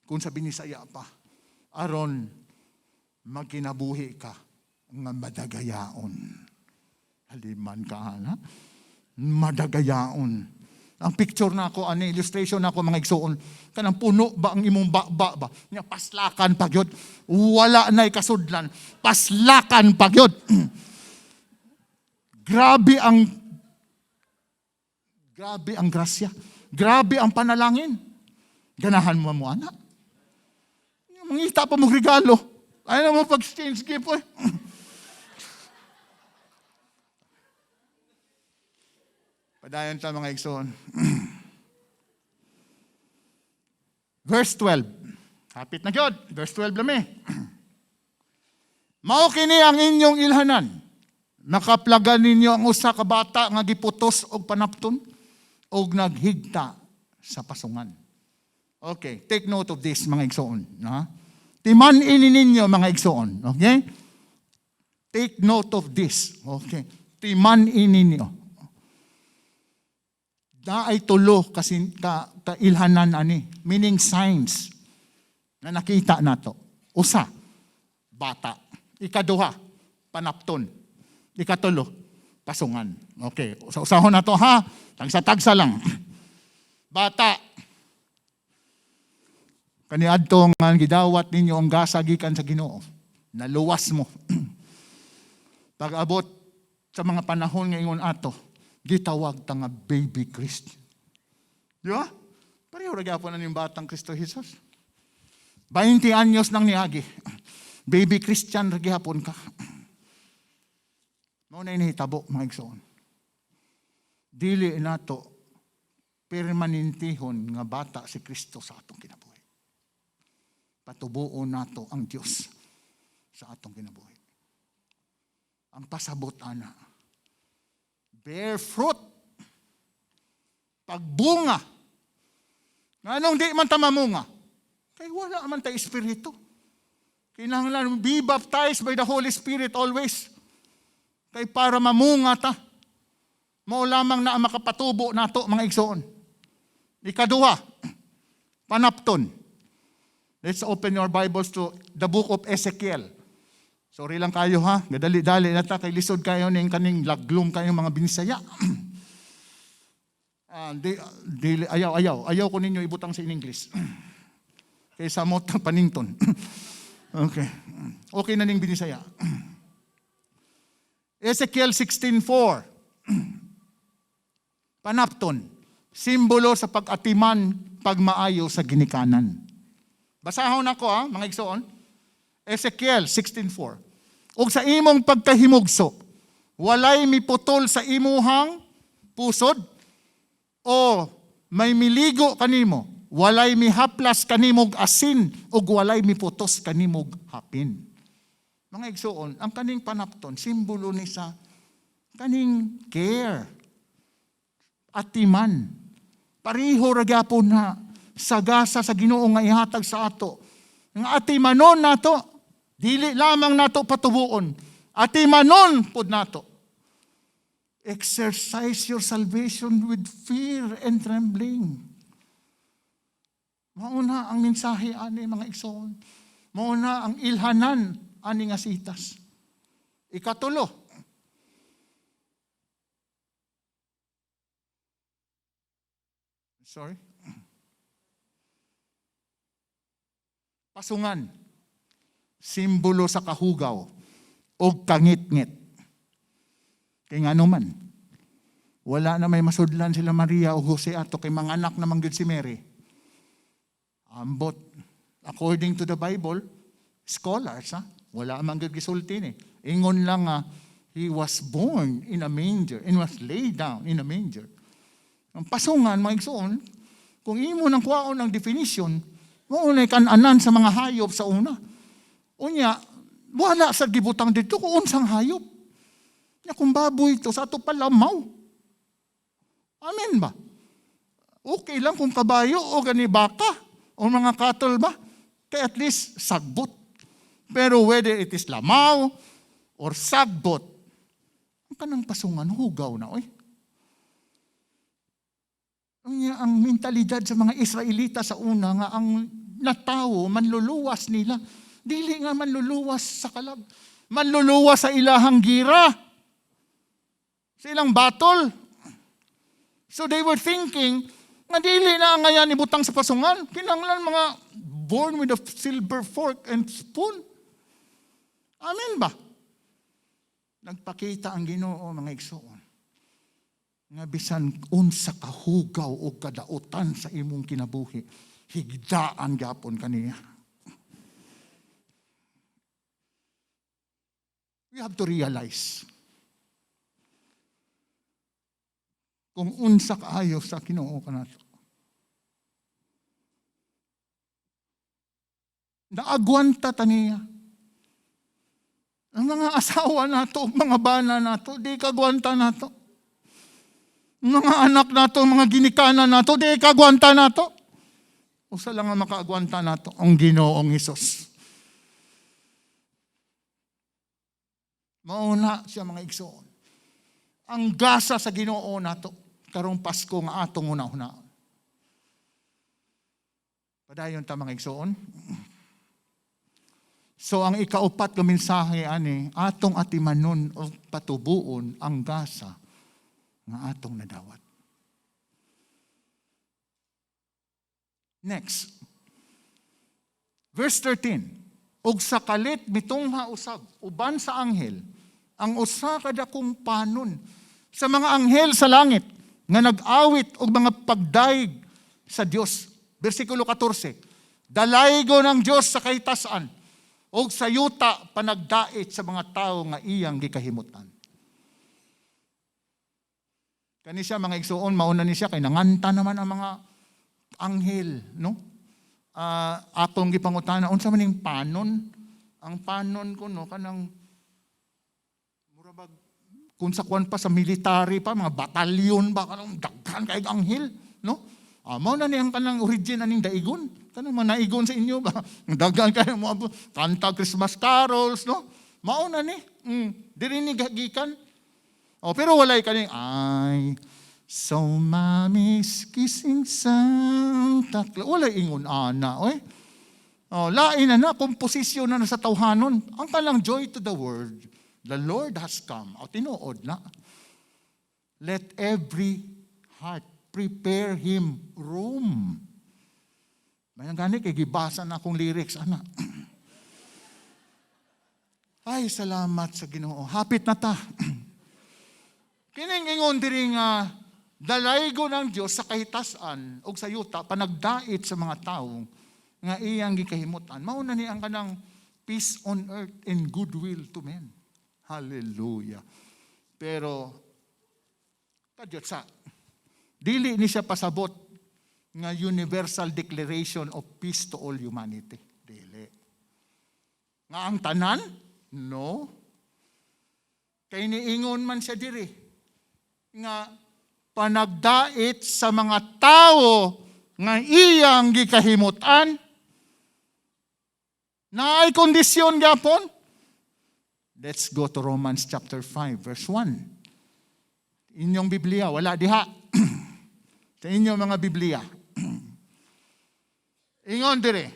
Kung sa Binisaya pa, aron magkinabuhi ka nga madagayaon. Haliman ka, ana. Madagayaon. Ang picture na ako, ano, illustration na ako, mga igsuon, kanang puno ba ang imong baba ba? Nya paslakan pa gyud. Wala na kasudlan. Paslakan pa gyud. Grabe ang grasya. Grabe ang panalangin. Ganahan mo mo, ana. Mangita pa mo regalo. Ayaw mo pag-exchange gift, oy. Padayon ta, mga igsoon. Verse 12. Hapit na gyud. Verse 12 lami. "Mao kini ang inyong ilhanan. Nakaplagan ninyo ang usa ka bata nga giputos og panapton og naghigta sa pasungan." Okay, take note of this, mga igsoon. Ha? Timan-ini ninyo, mga igsoon. Okay? Take note of this. Okay. Timan-ini ninyo. Naay tulo kasi ka ilhanan ani, meaning signs na nakita nato. Usa, bata. Ikaduha, panapton. Ikatulo, pasungan. Okay, usahon nato ha. Tagsa-tagsa lang. Bata. Kaniadto nga gidawat ninyo ang gasa gikan sa Ginoo. Naluwas mo. Pag-abot sa mga panahon nga ingon ato, gitawag ta nga baby Christian. Di ba? Pareho ra gyapon na yung batang Kristo Jesus. 20 anyos nang niagi. Baby Christian ra gihapon ka. Mao na inihitabo, mga igsoon. Dili nato permanentihon nga bata si Kristo sa atong kinabuhi. Patubuon nato ang Dios sa atong kinabuhi. Ang pasabot ana, bear fruit. Pagbunga. Nganong di man ta mamunga? Kay wala man ta espiritu. Kinahanglan be baptized by the Holy Spirit always. Kay para mamunga ta. Mao lamang na ang makapatubo nato, mga igsoon. Ikaduha, panapton. Let's open your Bibles to the book of Ezekiel. Sorry lang kayo ha, gadali-dali na ta kay lisod kayo ning kaning laglom kayo mga Binisaya. Di, ayaw, ayaw, ayaw ko ninyo ibutang sa in English. Kay samot ang panington. Okay. Okay na ning Binisaya. Ezekiel 16:4. Panapton, simbolo sa pag-atiman, pagmaayo sa ginikanan. Basahon ako ha, mga igsoon. Ezekiel 16:4. "Ug sa imong pagkahimugso, walay miputol sa imuhang pusod o may miligo kanimo, walay mihaplas kanimog asin ug walay miputos kanimog hapin." Mga igsoon, ang kaning panapton, simbolo ni sa kaning care, atiman. Pareho ra gyapon na sa gasa sa Ginoo nga ihatag sa ato. Nga atimanon nato, dili lamang nato patubuon, atimanon pod nato. Exercise your salvation with fear and trembling. Mauna ang mensahe ani, mga igsoon. Mauna ang ilhanan ani nga sitas. Ikatulo, sorry. Pasungan, simbolo sa kahugaw o kangitngit. Kay ngano man, wala na may masudlan sila Maria o Jose ato kay mga anak naman gyud si Mary. Ambot, according to the Bible, scholars, ha, wala man gyud gisulti ni. Ingon lang nga, he was born in a manger and was laid down in a manger. Ang pasungan, mga igsoon, kung imo nang kuwaon ang definition, mao na kan-anan sa mga hayop sa una. Unya, wala sa gibutang dito kung unsang hayop. Nya kung baboy ito, sa ato pa lamaw. Amen ba? Okay lang kung kabayo o gani baka o mga cattle ba? Kaya at least sagbot. Pero whether it is lamaw or sagbot, ang kanang pasungan, hugaw na, oy. Ang mentalidad sa mga Israelita sa una nga ang natawo manluluwas nila. Dili nga manluluwas sa kalag. Manluluwas sa ilahang gira. Sa ilang battle. So they were thinking nga dili na ang ngayan ibutang sa pasungan. Kinahanglan mga born with a silver fork and spoon. Amen ba? Nagpakita ang Ginoo, mga igsoon, nga bisan unsa kahugaw o kadautan sa imong kinabuhi, higdaan gapon kaniya. We have to realize kung unsa kaayo sa Ginoo kanato. Naagwanta ta niya. Ang mga asawa nato, mga bana nato, di kagwanta nato. Mga anak nato, mga ginikanan nato, di kagwanta nato. Usa lang ang makaagwanta nato, ang Ginoong Hesus. Mauna siya, mga igsoon. Ang gasa sa Ginoo nato karong Pasko nga atong una-unaon. Padayon ta, mga igsoon. So ang ikaupat nga mensahe ani, atong atimanon o patubuon ang gasa nga atong nadawat. Next. Verse 13. Ug sa kalit mitungha usab uban sa anghel ang usa ka dakong panon sa mga anghel sa langit nga nag-awit og mga pagdayeg sa Dios. Bersikulo 14. Dalaygon ang Dios sa kahitasan og sa yuta panagdait sa mga tawo nga iyang gikahimutan. Kani siya, mga igsuon, mauna ni siya kay nanganta naman ang mga anghel, no? Atong gipangutana, unsa man ning panon? Ang panon ko, no, kanang mura bag kung sa kwan pa, sa military pa, mga batalyon ba, kanang daghan kay anghel, no? Mao na ni ang kanang origin aning daigon. Kanang mga naigon sa inyo ba? Daghan kayo mo kanta Christmas carols, no? Mao na ni. Diri ni gikan. Oh, pero walay kaning "I saw mommy's kissing Santa Claus." Walay ingon ana, oy. Oh, lain na na komposisyon na, na sa tawhanon. Ang kanang "Joy to the world, the Lord has come." O tinuod na. Let every heart prepare him room. Mayang gani kay gibasa na akong lyrics ana. Ay, salamat sa Ginoo. Hapit na ta. Kining ingon diri nga dalaygo ng Dios sa kahitasan ug sa yuta panagdait sa mga tawo nga iyang gikahimutan. Mao na ni ang kanang peace on earth and goodwill to men. Hallelujah. Pero kadyot sa dili ni siya pasabot nga universal declaration of peace to all humanity. Dili. Nga ang tanan? No. Kay niingon man siya diri nga panagdait sa mga tao nga iyang gikahimutan, na ay kondisyon gapon. Let's go to Romans chapter 5 verse 1. Inyong Biblia, wala diha. Sa inyong mga Biblia. Ingon dire,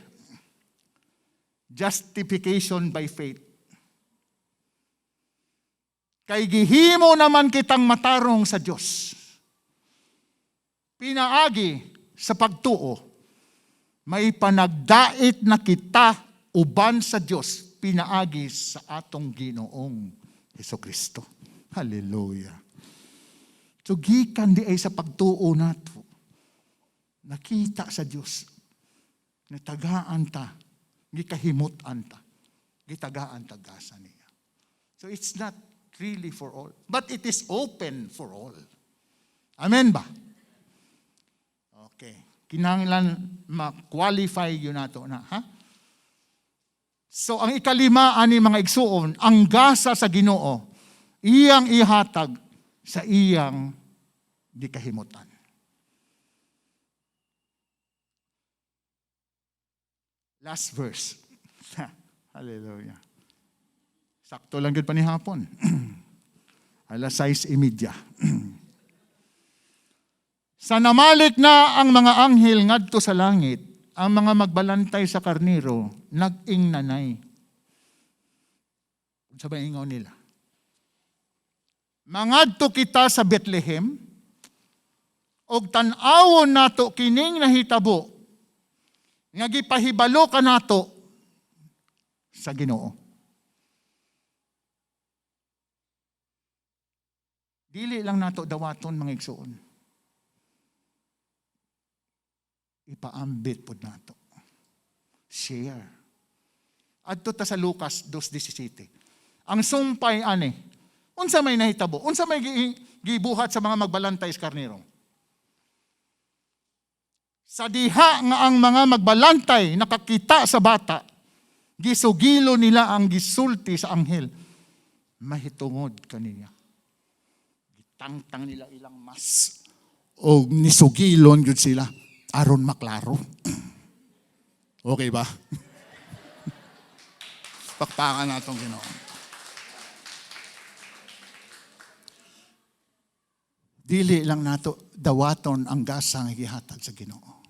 justification by faith. Kay gihimo naman kitang matarong sa Dios pinaagi sa pagtuo, may panagdait na kita uban sa Dios pinaagi sa atong Ginoong Hesus Kristo. Hallelujah. So gikan di ay sa pagtuo nato, nakita sa Dios natagaan ta, gikahimut-an ta, gitagaan ta gasa niya. So it's not really for all, but it is open for all. Amen ba? Okay. Kinahanglan ma-qualify yun nato na, ha? So ang ikalima ani, mga igsuon, ang gasa sa Ginoo iyang ihatag sa iyang gikahimutan. Last verse. Hallelujah. Sakto lang gud pa ni hapon. Alas 6:30. Sa namalik na ang mga anghel ngadto sa langit, ang mga magbalantay sa karnero nag-ingnanay. Unsa ba ingon nila? "Mangadto kita sa Bethlehem og tan-awon nato kining nahitabo nga gipahibalo kanato sa Ginoo." Dili lang nato dawaton, mga igsoon. Ipaambit pod nato. Share. Adto ta sa Lucas 2:17. Ang sumpay ani, unsa may nahitabo? Unsa may gibuhat sa mga magbalantay sa karnero? Sa diha nga ang mga magbalantay nakakita sa bata, gisugilo nila ang gisulti sa anghel mahitungod kaniya. Gitangtang nila ilang mas o nisugilon gyud sila aron maklaro. Okay ba? Pakpakan natong Ginoo. Dili lang nato dawaton ang gasa nga gihatag sa Ginoo.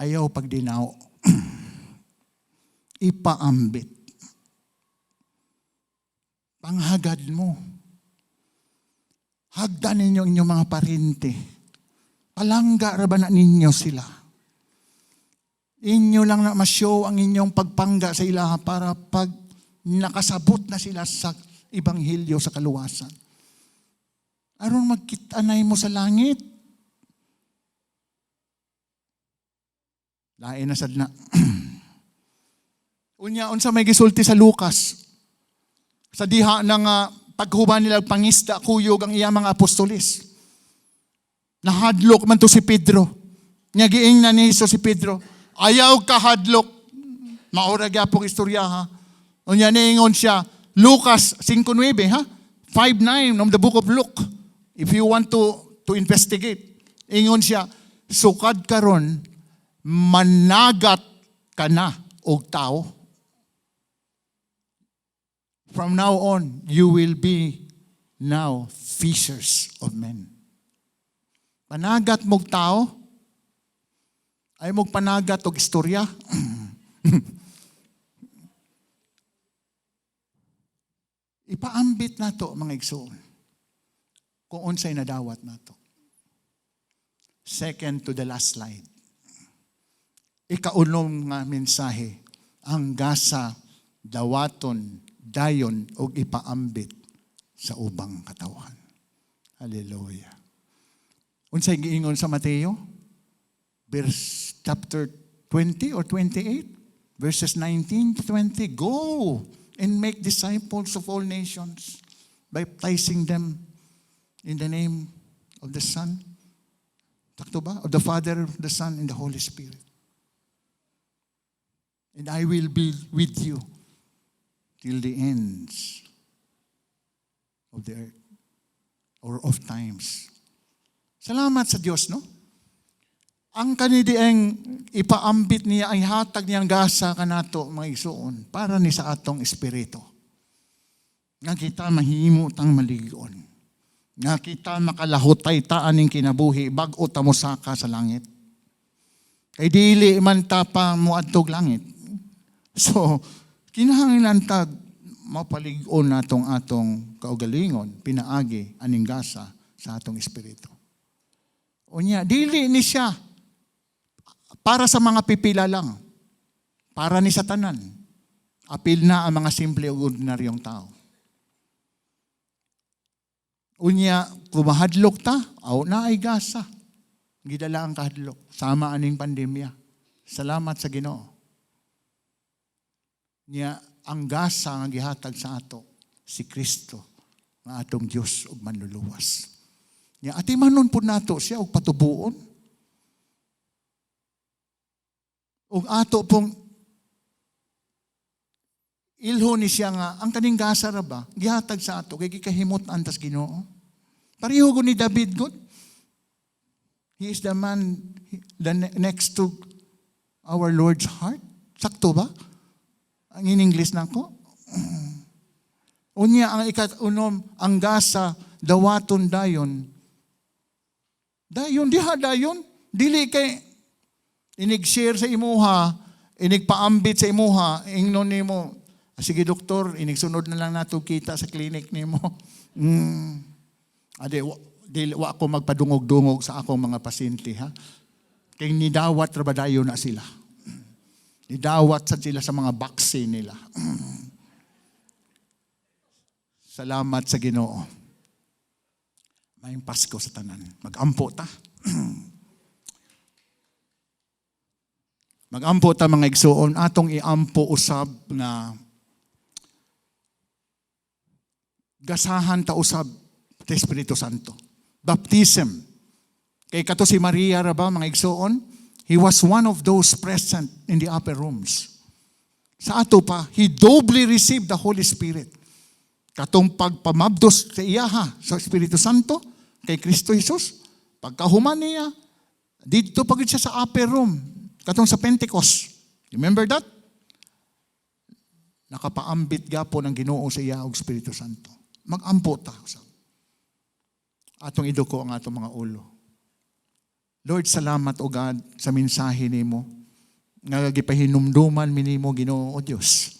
Ayaw pagdinaw. Ipaambit. Panghagad mo. Hagdan ninyo ang inyong mga parente. Palangga ra ba na ninyo sila? Inyo lang na ma-show ang inyong pagpangga sa ilaha para pag nakasabot na sila sa ebanghelyo sa kaluwasan. Aron magkit-anay mo sa langit. Lain na sad na. Unya, unsa may gisulti sa Lucas? Sa diha ng paghuban nila pangisda, kuyog ang iya mga apostoles. Nahadlok man to si Pedro. Nya giingnan ni Jesus si Pedro, "Ayaw ka hadlok." Maura gyapong istorya ha. Unya niingon siya, Lucas 5:9 ha? 5:9 of the book of Luke. If you want to investigate. Ingon siya, "Sukad karon managat ka na og tao." From now on, you will be now fishers of men. Panagat mog tao, ay mog panagat og istorya. Ipaambit nato, mga igsoon, kung unsay nadawat nato. Second to the last slide. Ikaunom nga mensahe, ang gasa dawaton dayon og ipaambit sa ubang katawhan. Hallelujah. Unsay giingon sa Mateo? Verse chapter 20 or 28, verses 19 to 20. "Go and make disciples of all nations, baptizing them in the name of the Son." Sakto ba? Of the Father, the Son, and the Holy Spirit. "And I will be with you till the ends of the earth or of times." Salamat sa Diyos, no? Ang kanidieng ipaambit niya ay hatag niyang gasa kanato, mga igsoon, para ni sa atong espiritu. Nga kita mahimo tang maligon. Nga kita makalahutay ta aning kinabuhi bag-o ta mosaka sa langit. Kay dili man ta pa moadtog langit. So, kinahanglan ta mapalig-on natong atong kaugalingon pinaagi aning gasa sa atong espiritu. Unya, dili ni siya para sa mga pipila lang. Para ni sa tanan. Apil na ang mga simple o ordinaryong tao. Unya, kumahadlok ta, aw na ay gasa. Gidala ang kahadlok. Sama aning pandemya. Salamat sa Ginoo. Nya, ang gasa nga gihatag sa ato, si Kristo, nga atong Dios ug manluluwas. Nya, atimanon po nato siya og patubuon. Ug ato pong ilho ni siya nga ang kaning gasa ra ba gihatag sa ato kay gikahimot antas Ginoo. Pareho gud ni David gud. He is the man the next to our Lord's heart. Sakto ba? Ang in English nako. Unya ang ikat-unom, ang gasa dawaton dayon. Dayon diha, dayon. Dili kay inig-share sa imuha, inig-paambit sa imuha, ingnon nimo, "Ah, sige doktor, inig-sunod na lang nato kita sa clinic nimo." Ade, wa, dili, wa ako magpadungog-dungog sa akong mga pasyente, ha. Kay nidawat ra ba dayon na sila. Nidawat sa sila sa mga vaccine nila. Salamat sa Ginoo. Maayong Pasko sa tanan. Magampo ta. Magampo ta, mga igsuon, atong iampo usab nga gasahan ta usab sa Espiritu Santo. Baptism. Kay kato si Maria ra ba, mga igsuon? He was one of those present in the upper rooms. Sa ato pa, he doubly received the Holy Spirit. Katong pagpamabdos sa iyaha sa Espiritu Santo kay Kristo Jesus, pagkahuman niya, didto pa gyud siya sa upper room, katong sa Pentecost. Remember that? Nakapaambit gapon ang Ginoo sa iya og Espiritu Santo. Magampo ta usab. Atong iduko ang atong mga ulo. Lord, salamat, O God, sa mensahe nimo nga gipahinumduman mi nimo, Ginoo o Dios,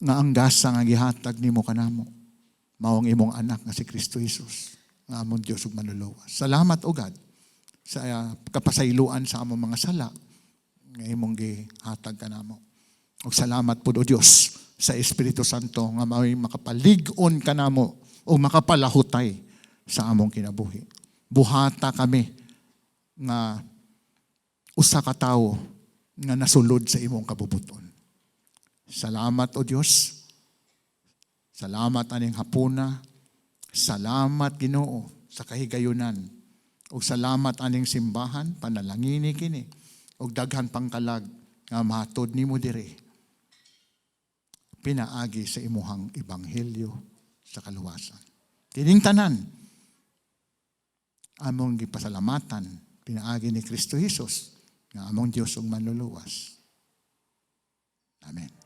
nga ang gasa nga gihatag nimo kanamo mao ang imong anak nga si Kristo Jesus nga among Dios ug Manluluwas. Salamat, O God, sa kapasayloan sa among mga sala nga imong gihatag kanamo. Ug salamat pud, O Dios, sa Espiritu Santo nga mao'y makapalig-on kanamo o makapalahutay sa among kinabuhi. Buhata kami nga usa ka tawo nga nasulod sa imong kabubuton. Salamat, O Dios. Salamat aning hapuna. Salamat, Ginoo, sa kahigayunan. Ug salamat aning simbahan, panalangini kini ug daghan pang kalag nga mahatod nimo diri pinaagi sa imuhang ebanghelyo sa kaluwasan. Kining tanan among gipasalamatan pinaagi ni Kristo Jesus nga among Dios ug Manluluwas. Amen.